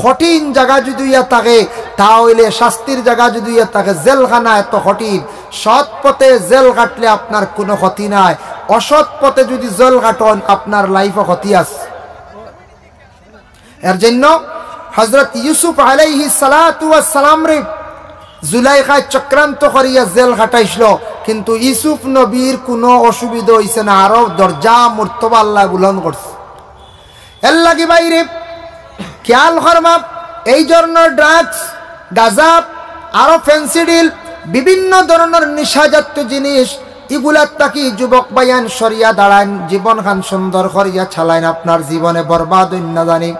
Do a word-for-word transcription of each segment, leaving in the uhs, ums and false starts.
কঠিন জাগা যুদি ইয়া থাকে, তা অইলে শাস্তির জাগা যুদি ইয়া থাকে, জেলখানা এত কঠিন। সৎ পথে জেল খাটলে আপনার কুনু ক্ষতি নাই, অসৎ পথে যুদি জেল খাটন, আপনার লাইফো ক্ষতি আছে। এর জন্য হযরত ইউসুফ আলাইহিস সালাতু ওয়াস সালামরে জুলাইখায় চক্রান্ত করিয়া জেল খাটাইছিল, কিন্তু ইউসুফ নবীর কুনু অসুবিধা অইছে না, আরো দরজা মর্তবা আল্লায় বুলন্দ করছে। এর লাগি ভাইরে খেয়াল করবা, এই ধরনর ড্রাগস, গাঁজা, আরো ফেন্সিডিল, বিভিন্ন ধরনর নিশাজাতীয় জিনিস, ইগুলার থাকি যুবক ভাইয়াইন সরিয়া দাঁড়াইন, জীবনখান সুন্দর করিয়া চালাইন, আপনার জীবনে বরবাদ অইন না জানি।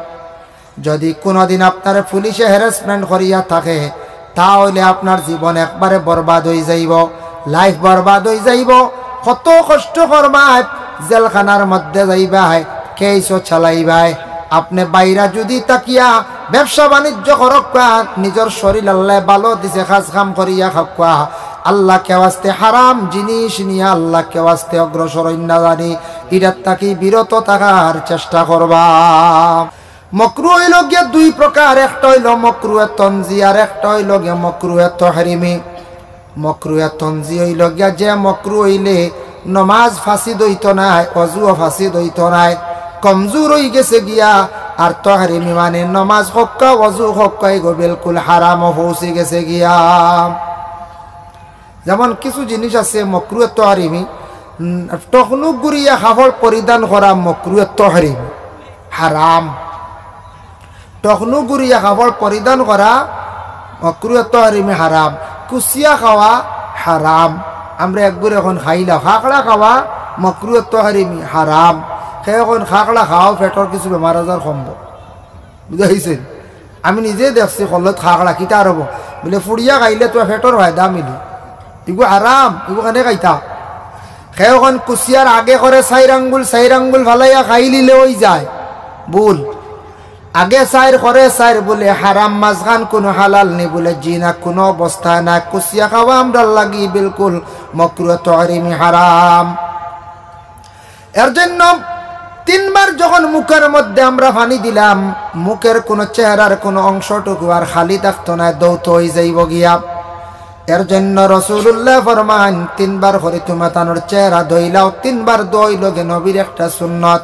যুদি কুনুদিন আপনারে পুলিশে হ্যারাসমেন্ট করিয়া থাকে, তা অইলে আপনার জীবন একবারে বরবাদ অইযাইবো, লাইফ বরবাদ অইযাইবো। কত কষ্ট করবায়, জেলখানার মধ্যে যাইবায়, কেইসও চালাইবায়। আপনে বাইরা যুদি থাকিয়া ব্যবসা বাণিজ্য করউক্কা, নিজর শরীল আল্লায় ভালো দিছে, কাজ কাম করিয়া খাউক্কা, আল্লাহকে ওয়াস্তে হারাম জিনিস নিয়া আল্লাহকে ওয়াস্তে অগ্রসর অইন না জানি, ইটার থাকি বিরত থাকার চেষ্টা করবা। মকরু অইলো গিয়া দুই প্রকার, একটা অইলো মকরুহে তনজিহি আর একটা অইলো গিয়া মকরুহে তহরিমি। মকরুহে তনজিহি অইলো গিয়া যে মকরু অইলে নমাজ ফাসিদ অইতো নায়, অজুও ফাসিদ অইতো নায়, কমজুর অইগেছে গিয়া। আর তহরিমি মানে নমাজ হউক্কা, অজু হউক্কা, ইগু বিলকুল হারামো পৌঁছি গেছে গিয়া। যেমন কিছু জিনিস আছে মকরুহে তহরিমি, উম, টকনুগুরিয়া কাপড় পরিধান করা মকরুহে তহরিমি, হারাম। টকনুগুরিয়া কাপড় পরিধান করা মকরুহে তহরিমি, হারাম। কুচিয়া খাওয়া হারাম। আমরা একগুরে অখন খাইলাম, খাকড়া খাওয়া মকরুহে তহরিমি, হারাম। কেউ অখন খাকড়া খাও, পেটর কিছু বেমার আজার কমবো। বুঝাইছেন? আমি নিজে দেখছি, কল্লত খাকড়া কিতা আর অইবো? বুলে, ফুড়িয়া খাইলে তো পেটর ফায়দা মিলে। ইগু হারাম, ইগু কেনে খাইতা? কেউ অখন কুচিয়ার আগে করে চাইর আঙ্গুল, চাইর আঙ্গুল ফালাইয়া খাইলিলে অইযায়। ভুল। আগে চাইর করে চাইর বুলে হারাম, মাঝখান কুনু হালাল নি বুলে, জি না, কুনু অবস্থায় না। কুচিয়া খাওয়া আমরার লাগি বিলকুল মকরুহে তহরিমি, হারাম। এর জন্য তিনবার যখন মুখের মধ্যে আমরা পানি দিলাম, মুখের কুনু চেহারার কুনু অংশটুকু আর খালি থাকতো নায়, ধৌত অইযাইবো গিয়া। এর জন্য রাসুলুল্লায় ফরমাইন, তিনবার করি তুমরা তানর চেহারা ধইলাও। তিনবার ধইলো গি নবীর একটা সুন্নত।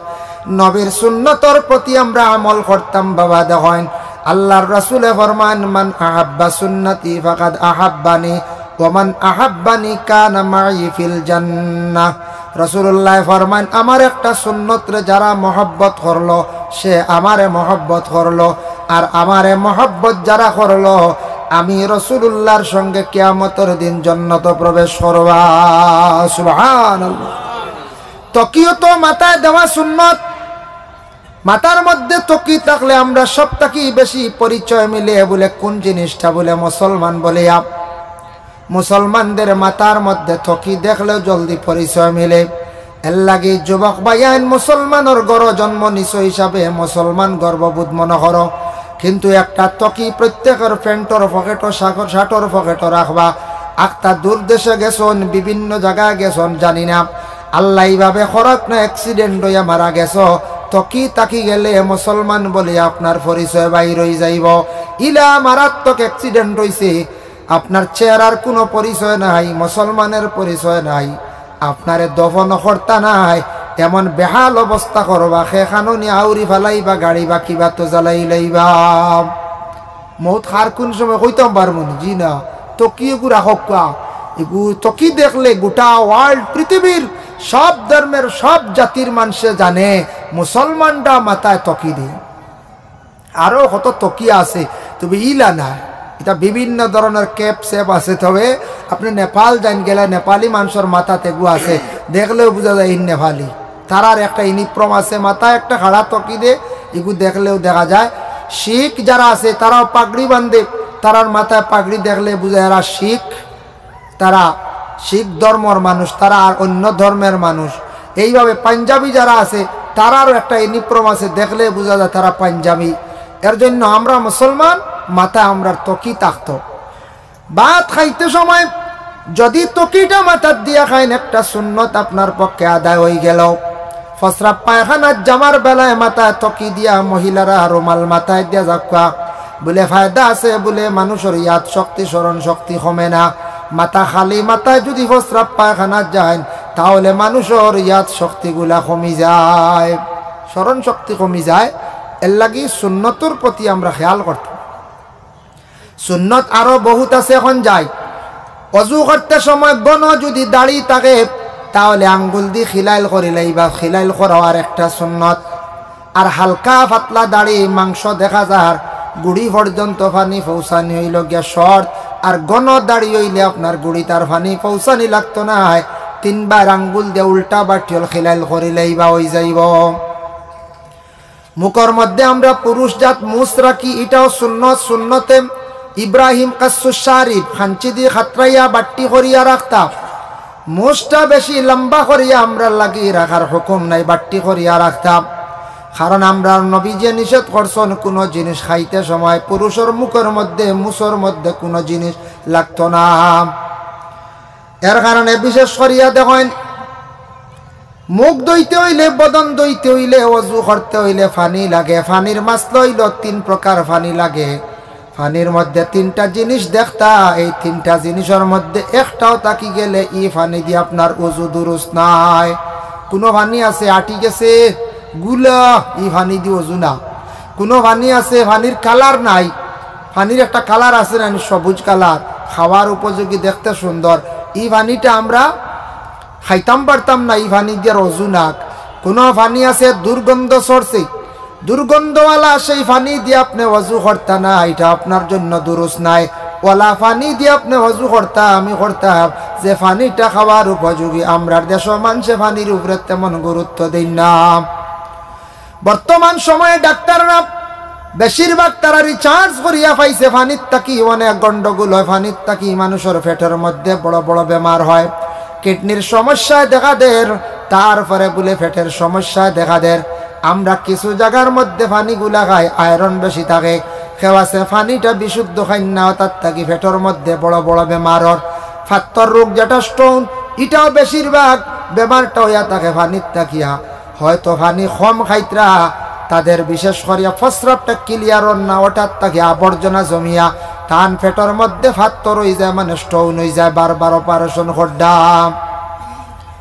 নবীর সুন্নতর প্রতি আমরা আমল করতাম বাবা। দেখইন, আল্লাহর রাসুলে ফরমাইন, মান আহাব্বা সুন্নতি ফাকাদ আহাব্বানি, ওমান আহাব্বানি কানা মাই ফিল জান্নাহ। রাসুলুল্লায় ফরমাইন, আমার একটা সুন্নতরে যারা মহব্বত করলো, সে আমারে মহব্বত করলো, আর আমারে মহব্বত যারা করলো, আমি রাসুলুল্লাহর সঙ্গে কিয়ামতর দিন জন্নতো প্রবেশ করবা। সুবহানাল্লাহ। তকিও তো মাথায় দেওয়া সুন্নত। মাথার মধ্যে তকি থাকলে আমরা সব থাকি বেশি পরিচয় মিলে। বুলে কুন জিনিসটা? বুলে মুসলমান। বুলে আপ-, মুসলমানদের মাথার মধ্যে তকি দেখলেও জলদি পরিচয় মিলে। এর লাগি যুবক ভাইয়াইন, মুসলমানর ঘরো জন্ম নিছো হিসাবে মুসলমান গর্ববোধ মনো করো, কিন্তু একটা তকি প্রত্যেকর প্যান্টর পকেটো, শাকর-, শার্টর পকেটো রাখবা। আখতা দূর দেশে গেছন, বিভিন্ন জাগায় গেছন, জানি না, আল্লায় ইভাবে করউক না, accident অইয়া মারা গেছো, তকি থাকি গেলে মুসলমান বলিয়া আপনার পরিচয় বাইর অইযাইবো। ইলা মারাত্মক accident অইছে, আপনার চেহারার কুনু পরিচয় নাই, মুসলমানর পরিচয় নাই, আপনারে দফন করতা নায়, এমন বেহাল অবস্থা করবা, খেখানো নি আউরি ফালাইবা, গাড়ি বা কিবা তো জ্বালাইলাইবা। মউত কার কুন সময় কইতাম পারমু নি? জি না। তকি এগু রাখউক্কা। এগু তকি দেখলে গোটা world, পৃথিবীর সব ধর্মের, সব জাতির মানষে জানে মুসলমানরা মাথায় তকি দেয়। আরো কত তকি আছে, তবে ইলা না। ইতা বিভিন্ন ধরনর cap সেপ আছে, তবে আপনে নেপাল যাইন গেলে নেপালি মানষর মাথাত এগু আছে, দেখলেও বুঝা যায় ইন নেপালি। তারার একটা uniform আছে, মাথায় একটা খাড়া তকি দে, ইগু দেখলেও দেখা যায়। শিখ যারা আছে, তারাও পাগড়ি বান্ধে, তারার মাথায় পাগড়ি দেখলে বুঝা যায় এরা শিখ, তারা শিখ ধর্মর মানুষ, তারা আর অন্য ধর্মের মানুষ। এইভাবে পাঞ্জাবি যারা আছে, তারারও একটা uniform আছে, দেখলে বুঝা যায় তারা পাঞ্জাবি। এর জন্য আমরা মুসলমান, মাথায় আমরার তকি থাকতো। ভাত খাইতে সময় যদি তকিটা মাথাত দিয়া খাইন, একটা সুন্নত আপনার পক্ষে আদায় অইগেলো। প্রস্রাব পায়খানাত যাওয়ার বেলায় মাথায় তকি দিয়া মহিলারা রুমাল মাথায় দিয়া যাউক্কা। বুলে ফায়দা আছে, বুলে মানুষর ইয়াদ শক্তি, স্মরণ শক্তি কমে না। মাথা খালি মাথায় যুদি প্রস্রাব পায়খানাত যাইন, তাহলে মানুষর ইয়াদ শক্তিগুলা কমি যায়, স্মরণ শক্তি কমি যায়। এর লাগি সুন্নতর প্রতি আমরা খেয়াল করতাম। সুন্নত আরো বহুত আছে, অখন যাই। অজু করতে সময় ঘন যুদি দাড়ি থাকে, তাহলে আঙ্গুল দি খিলাইল করি লাইবা, খিলাইল করাও আরেকটা সুন্নত। আর হালকা পাতলা দাড়ি, মাংস দেখা যার, গুড়ি পর্যন্ত পানি পৌঁছানি অইলো গিয়া শর্ত। আর ঘন দাড়ি অইলে আপনার গুড়িত আর পানি পৌঁছানি লাগতো নায়, তিনবার আঙ্গুল দিয়া উল্টা বাটিওল খিলাইল করি লাইবা অই যাইবো। মুখর মধ্যে আমরা পুরুষ জাত মুছ রাখি, ইটাও সুন্নত। সুন্নতে ইব্রাহিম কাসসুস শারিফ, খাঞ্চি দি খাতরাইয়া বাট্টি করিয়া রাখতা। মুছটা বেশি লম্বা করিয়া আমরার লাগি রাখার হুকুম নাই, বাট্টি করিয়া রাখতা। কারণ আমরার নবীজিয়ে নিষেধ করছইন, কুনু জিনিস খাইতে সময় পুরুষর মুখর মধ্যে, মুছর মধ্যে কুনু জিনিস লাগতো না। এর কারণে বিশেষ করিয়া দেখইন, মুখ ধইতে অইলে, বদন ধইতে অইলে, অজু করতে অইলে পানি লাগে। পানির মাসলা অইলো তিন প্রকার পানি লাগে। পানির মধ্যে তিনটা জিনিস দেখতা, এই তিনটা জিনিসর মধ্যে একটাও থাকি গেলে ই পানি দি আপনার অজু দুরুস্ত নায়। কুনু পানি আছে আটি গেছে, গুলা, ই পানি দি অজু না। কুনু পানি আছে, পানির কালার নাই, পানির একটা কালার আছে না, সবুজ কালার, খাওয়ার উপযোগী, দেখতে সুন্দর, ই পানিটা আমরা খাইতাম পারতাম না, ই পানি দিয়ার অজু নাক। কুনু পানি আছে দুর্গন্ধ ছড়ছে, দুর্গন্ধওয়ালা সেই পানি দিয়া আপনে অজু করতা না, ইটা আপনার জন্য দুরুস্ত নায়। ওলা পানি দিয়া আপনে অজু করতা, আমি করতাম, যে পানিটা খাওয়ার উপযোগী। আমরার দেশো মানষে পানির উপরে তেমন গুরুত্ব দেইন না। বর্তমান সময়ে ডাক্তাররা বেশিরভাগ তারা research করিয়া পাইছে, পানির থাকি অনেক গন্ডগোল হয়, পানির থাকি মানুষর পেটর মধ্যে বড় বড় বেমার হয়, কিডনির সমস্যায় দেখা দের, তারপরে বুলে পেটর সমস্যায় দেখা দের। আমরা কিছু জাগার মধ্যে পানিগুলা খাই, আয়রন বেশি থাকে, কেউ আছে পানিটা বিশুদ্ধ খাইন না, তার থাকি পেটর মধ্যে বড় বড় বেমার অর। ফাত্তর রোগ যেটা, স্টোন, ইটাও বেশিরভাগ বেমারটা অইয়া থাকে পানির থাকিয়া। হয়তো পানি কম খাইতরা, তাদের বিশেষ করিয়া প্রস্রাবটা ক্লিয়ার অর না, ওটার থাকি আবর্জনা জমিয়া তান পেটর মধ্যে ফাত্তর অই যায়, মানে স্টোন অই যায়, বারবার অপারেশন করতাম।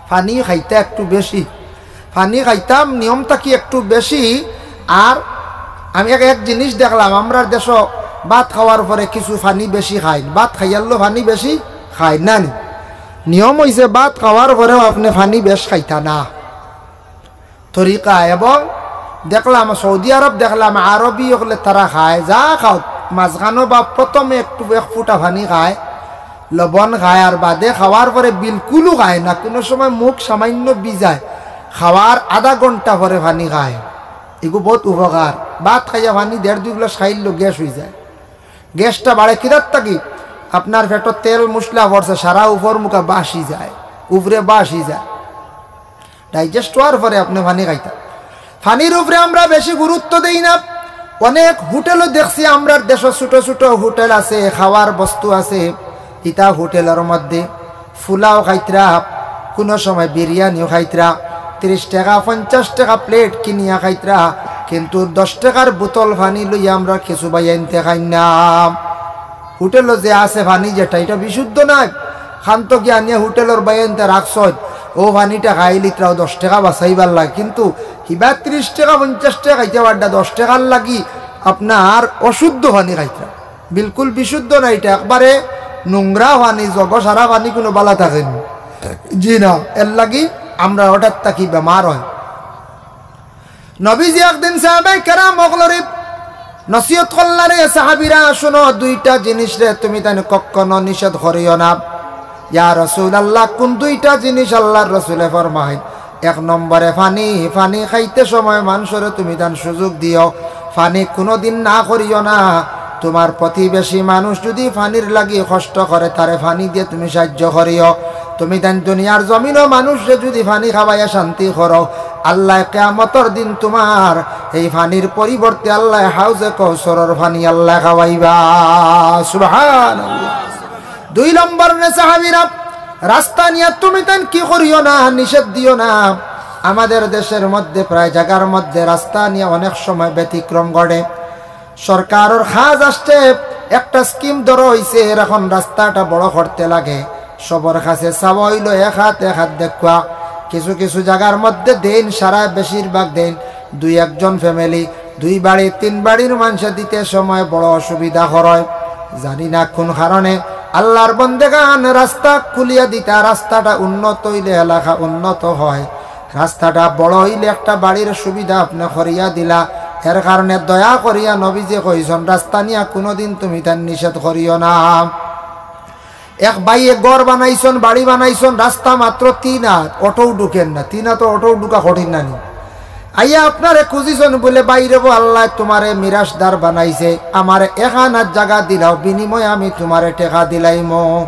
পানি খাইতা একটু বেশি, পানি খাইতাম নিয়ম থাকি একটু বেশি। আর আমি এক, এক জিনিস দেখলাম, আমরার দেশো ভাত খাওয়ার পরে কিছু পানি বেশি খাইন, ভাত খাইয়ারলো পানি বেশি খাইন না নি? নিয়ম অইছে ভাত খাওয়ার পরেও আপনে পানি বেশ খাইতা না। তরিকা। এবং দেখলাম সৌদি আরব, দেখলাম আরবি অকলে তারা খায়, যা খাও, মাঝখানো বা প্রথমে একটু এক ফুটা পানি খায়, লবণ খায়, আর বাদে খাওয়ার পরে বিলকুলও খায় না, কুনু সময় মুখ সামান্য ভিজায়, খাওয়ার আধা ঘন্টা পরে পানি খায়। এগু বহুত উপকার। ভাত খাইয়া পানি দেড় দুই গ্লাস খাইলেও গ্যাস অই যায়। গ্যাসটা বাড়ে কিতার থাকি? আপনার পেটো তেল মশলা পড়ছে, সারা উপর মুখা বাসি যায়, উপরে বাসি যায়। ডাইজেস্ট অওয়ার পরে আপনে পানি খাইতা। পানির উপরে আমরা বেশি গুরুত্ব দেই না। অনেক হোটেলও দেখছি, আমরার দেশো ছোট ছোট হোটেল আছে, খাওয়ার বস্তু আছে, ইতা হোটেলর মধ্যে ফুলাও খাইতরা, কুনু সময় বিরিয়ানিও খাইতরা, ত্রিশ টেকা পঞ্চাশ টেকা প্লেট কিনিয়া খাইতরা, কিন্তু দশ টেকার বোতল পানি লইয়া আমরা কিছু বাইয়াইন্তে খাইন না। হোটেলো যে আছে পানি যেটা, ইটা বিশুদ্ধ নায়। খান্ত গিয়া আনিয়া হোটেলর বাইয়াইন্তে রাখছইন, অউ পানিটা খাইলিতরাও দশ টেকা বাচাইবার লাগি, কিন্তু হিবা ত্রিশ টেকা পঞ্চাশ টেকা খাইতা পাররা, দশ টেকার লাগি আপনার অশুদ্ধ পানি খাইতরা। বিলকুল বিশুদ্ধ না ইটা, একবারে নোংরা পানি, জগ সারা পানি কুনু বালা থাকে নি। জি না, এর লাগি আমরা হঠাৎ থাকি বেমার অই। নবীজি একদিন সাহাবায়ে কেরাম অকলরে নসিহত করলা, "রে সাহাবীরা, শুনো, দুইটা জিনিসরে তুমি তাইন কখনো নিষেধ করিও না।" "ইয়া রাসূলুল্লাহ, কুন দুইটা জিনিস?" আল্লাহর রসুলে ফরমাইন, "এক নম্বরে পানি, পানি খাইতে সময় মানষরে তুমি তান সুযোগ দিও, পানি কুনুদিন না করিও না। তুমার প্রতিবেশী মানুষ যুদি পানির লাগি কষ্ট করে, তারে পানি দিয়া তুমি সাইয্য করিও। তুমি তান দুনিয়ার জমিনো মানষরে যুদি পানি খাওয়াইয়া শান্তি করো, আল্লায় কিয়ামতর দিন তুমার এই পানির পরিবর্তে আল্লায় হাউজে কৌসরর পানি আল্লায় খাওয়াইবা।" সুবহানাল্লাহ। দুই নম্বর রে সাহাবীরা, রাস্তা নিয়া তুমি তান কি করিও না, নিষেধ দিও না। আমাদের দেশের মধ্যে প্রায় জাগার মধ্যে রাস্তা নিয়া অনেক সময় ব্যতিক্রম ঘটে। সরকারর কাজ আসছে, একটা স্কিম ধরা অইছে, এর এখন রাস্তাটা বড় করতে লাগে। সবর কাছে চাওয়া অইলো এক হাত এক হাত দেখুয়া। কিছু কিছু জাগার মধ্যে দেইন, সারা বেশিরভাগ দেইন দুই একজন ফ্যামিলি, দুই বাড়ি তিন বাড়ির মানষে দিতে সময় বড় অসুবিধা করয়। জানি না কোন কারণে আল্লার বন্দেগান রাস্তা খুলিয়া দিতা, রাস্তাটা উন্নত অইলে এলাকা উন্নত হয়। রাস্তাটা বড় অইলে একটা বাড়ির সুবিধা আপনে করিয়া দিলা, এর কারণে দয়া করিয়া নবীজি কইছন, রাস্তা নিয়া কুনুদিন তুমি তার নিষেধ করিও না। এক ভাইয়ে ঘর বানাইছন, বাড়ি বানাইছন, রাস্তা মাত্র তিন হাত, অটোও ঢুকের না। তিন হাত অটোও ঢুকা কঠিন না নি? আইয়া আপনারে খুঁজিছন বুলে, "ভাইরে বো, আল্লায় তুমারে মিরাশদার বানাইছে, আমারে এক আনাত জাগা দিলাও, বিনিময়ে আমি তুমারে টেকা দিলাইমু।"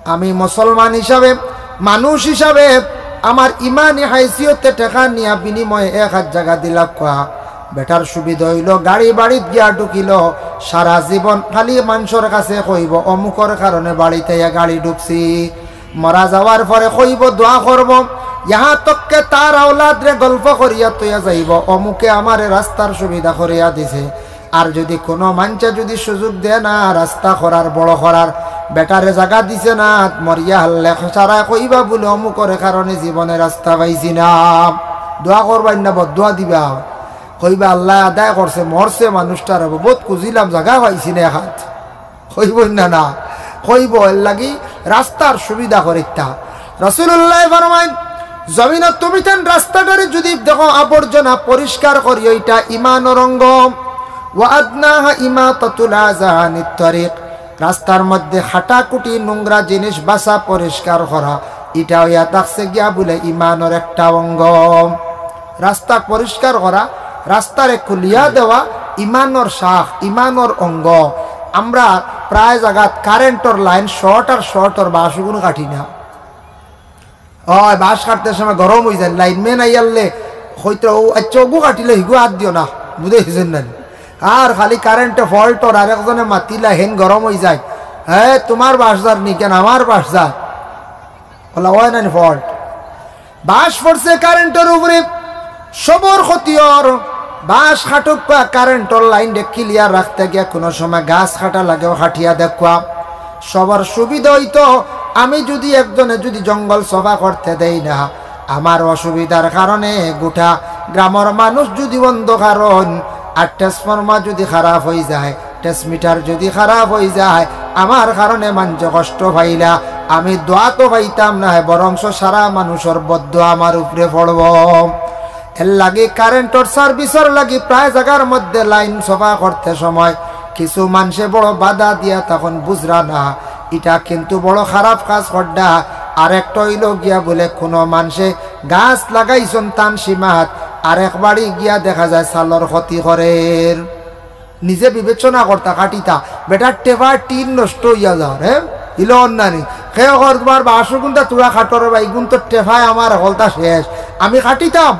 আমি মুসলমান হিসাবে, মানুষ হিসাবে আমার ইমানি হাইসিয়তে টেকা নিয়া বিনিময়ে এক হাত জাগা দিলাউক্কা। বেটার সুবিধা অইলো, গাড়ি বাড়িত গিয়া ঢুকিলো, সারা জীবন খালি মানষর কাছে কইবো, "অমুকর কারণে বাড়িত আইয়া গাড়ি ঢুকছি।" মরা যাওয়ার পরে কইবো, দোয়া করবো, ইহা তককে তার আওলাদরে গল্প করিয়া তইয়া যাইবো, "অমুকে আমারে রাস্তার সুবিধা করিয়া দিছে।" আর যুদি কুনু মানষে যুদি সুযোগ দেয় না রাস্তা করার, বড় করার, বেটারে জাগা দিছে না, মরিয়া হারলে সারায় কইবা বুলে, "অমুকর কারণে জীবনে রাস্তা পাইছি না।" দোয়া করবায় না, বদদোয়া দিবা। কইবা, "আল্লায় আদায় করছে, মরছে মানুষটার, বউত খুঁজিলাম, জাগা পাইছি না এক আত।" কইবো না, না? কইবো, এর লাগি রাস্তার সুবিধা করিতা। রাসুলুল্লায় ফরমাইন, জমিনো তুমি তান রাস্তাটারে যুদি দেখো আবর্জনা পরিষ্কার করিও, ইটা ইমানর অঙ্গ। ওয়া আদনাহা ইমাতাতুল আযা আনিত তরিক, রাস্তার মধ্যে কাটাকুটি নোংরা জিনিস বাছা পরিষ্কার করা, ইটা অইয়া থাকছে গিয়া বুলে ইমানর একটা অঙ্গ। রাস্তা পরিষ্কার করা, রাস্তারে খুলিয়া দেওয়া ইমানর শাখ, ইমানর অঙ্গ। আমরা প্রায় জাগাত কারেন্টর লাইন শর্ট আর শর্টর বাঁশগুন কাটি না। অয়, বাঁশ কাটতে সময় গরম অইযায়, লাইনম্যান আইয়ারলে কইতরা, "ও আচ্ছা, ওগু কাটিলে হিগু আত দিও না।" বুঝাইছইন না নি? আর খালি কারেন্টে ফল্ট অর, আরেকজনে মাতিলা হেন গরম অইযায়, "হে, তুমার বাঁশ যার নি কেন, আমার বাঁশ যার?" অলা অয় না নি ফল্ট? বাঁশ পড়ছে কারেন্টর উপরে, সবর ক্ষতি অর। বাঁশ কাটুক্কা, কারেন্টর লাইনরে ক্লিয়ার রাখতে গিয়া কুনু সময় গাছ কাটা লাগেও কাটিয়া দেখুয়া। সবর সুবিধা অইতো, আমি যুদি একজনে যুদি জঙ্গল সাফা করতে দেই না, আমার অসুবিধার কারণে গুটা গ্রামর মানুষ যুদি অন্ধকার অইন, আর ট্রান্সফর্মার যুদি খারাপ অইযায়, ট্রান্সমিটার যুদি খারাপ অইযায়, আমার কারণে মানষে কষ্ট পাইলা, আমি দোয়া তো পাইতাম নায়, বরঞ্চ সারা মানুষর বদদোয়া আমার উপরে পড়বো। এর লাগি কারেন্টর সার্ভিসর লাগি প্রায় জাগার মধ্যে লাইন সাফা করতে সময় কিছু মানষে বড় বাধা দিয়া তখন বুঝরা না, ইটা কিন্তু বড় খারাপ কাজ কররা। আরেকটা অইলো গিয়া বুলে কুনু মানষে গাছ লাগাইছইন তান সীমাত, আরেক বাড়ি গিয়া দেখা যায় চালর ক্ষতি করের। নিজে বিবেচনা করতা, কাটিতা। বেটার টেফার টিন নষ্ট অইয়া যার, হে? ইলো অন্যানি। কে কর, "তুমার বাঁশগুনতা তুরা কাটো রে বা, ইগুন তো টেফায় আমার হকলতা শেষ, আমি কাটিতাম।"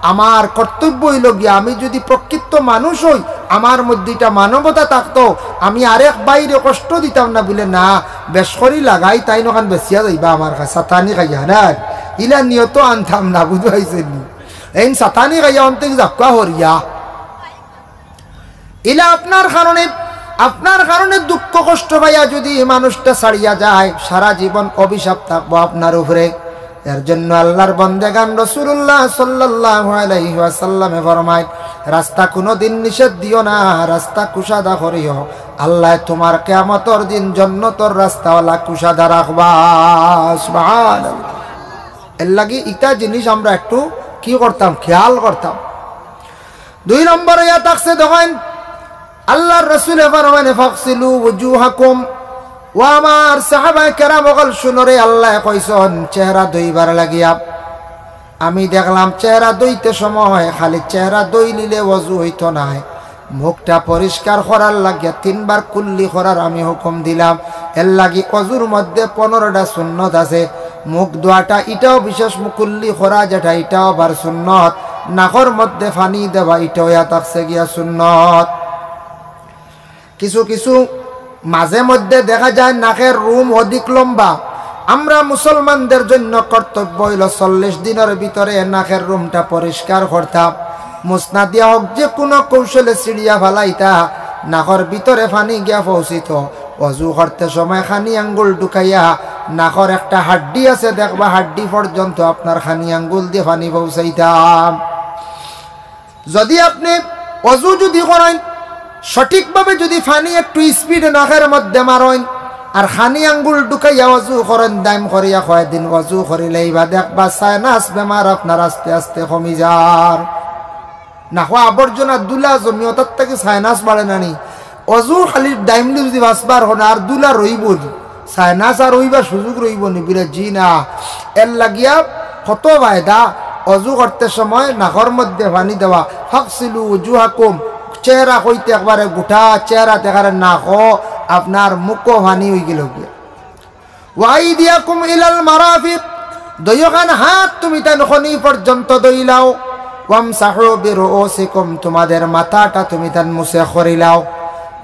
আমার কর্তব্য অইলো গিয়া, আমি যুদি প্রকৃত মানুষ অই, আমার মধ্যে ইটা মানবতা থাকতো, আমি আরেক ভাইরে কষ্ট দিতাম না বুলে, না, বেশ করি লাগাই, তাইন অখান বেচিয়া যাইবা আমার কাছে, সাতানি খাইয়া না, ইলা নিয়ত আনতাম না, বুঝাইছইন নি? এইন সাতানি খাইয়া অন্তে যাউক্কা হরিয়া। ইলা আপনার কারণে, আপনার কারণে দুঃখ কষ্ট পাইয়া যুদি মানুষটা ছাড়িয়া যায়, সারা জীবন অভিশাপ থাকবো আপনার উপরে। এর জন্য আল্লার বন্দেগান রাসুলুল্লাহ সাল্লাল্লাহু আলাইহি ওয়াসাল্লামে ফরমাইন, রাস্তা কুনুদিন নিষেধ দিও না, রাস্তা কুশাদা করিও। আল্লায় তুমার কিয়ামতর দিন জন্নতর রাস্তাওয়ালা কুশাদা রাখবা। সুবহানাল্লাহ। এর লাগি ইতা জিনিস আমরা একটু কি করতাম, খেয়াল করতাম। দুই নম্বর অইয়া থাকছে, দেখইন, আল্লার রাসুলে ফরমাইন, "ফাগসিলু উজুহাকুম।" ও আমার সাহাবায়ে কেরাম অকল, হুনো রে, আল্লায় কইছইন চেহারা ধইবার লাগিয়া। আমি দেখলাম চেহারা ধইতে সময় খালি চেহারা ধইলিলে অজু অইতো নায়, মুখটা পরিষ্কার করার লাগিয়া তিনবার কুল্লি করার আমি হুকুম দিলাম। এর লাগি অজুর মধ্যে পনেরোটা সুন্নত আছে। মুখ ধোয়াটা, ইটাও বিশেষ মু-, কুল্লি করা যেটা, ইটাও আবার সুন্নত। নাকর মধ্যে পানি দেওয়া, ইটাও ইয়া থাকছে গিয়া সুন্নত। কিছু কিছু মাঝে মধ্যে দেখা যায় নাকের রুম অধিক লম্বা, আমরা মুসলমানদের জন্য কর্তব্য অইলো চল্লিশ দিনর ভিতরে নাকের রুমটা পরিষ্কার করতা, মুছনা দিয়া হউক, যে কুনু কৌশলে ছিড়িয়া ফালাইতা, নাকর ভিতরে পানি গিয়া পৌঁছিতো। অজু করতে সময় খানি আঙ্গুল ঢুকাইয়া নাকর একটা হাড্ডি আছে, দেখবা হাড্ডি পর্যন্ত আপনার খানি আঙ্গুল দিয়া পানি পৌঁছাইতাম। যদি আপনে অজু যদি করইন, সঠিকভাবে যদি পানি একটু স্পিডে নাকের মধ্যে মারইন, আর খানি আঙ্গুল ঢুকাইয়া অজু করইন, দাইম করিয়া কয়দিন অজু করিলাইবা, দেখবা সাইনাস বেমার আপনার আস্তে আস্তে কমি যার। নাকো আবর্জনা ধুলা জমি, অতার থাকি সাইনাস বাড়ে না নি? অজু খালি দাইমলি যদি পাঁচবার করইন আর ধুলা রইবো নি, সাইনাস আর অইবার সুযোগ রইবো নি? বলে, জি না। এর লাগিয়া কত ফায়দা, অজু করতে সময় নাকর মধ্যে পানি দেওয়া। ফাগসিলু উজুহাকুম, চেহারা কইতে একবারে গোটা চেহারা দেখারে নাকো, আপনার মুখো পানি অইগেলো গিয়া। ওয়াইদিয়াকুম ইলাল মারাফিক, দুইওখান হাত তুমি তান খনি পর্যন্ত ধইলাও। ওয়ামসাহু বিরুউসিকুম, তোমাদের মাথাটা তুমি তান মুছে করিলাও।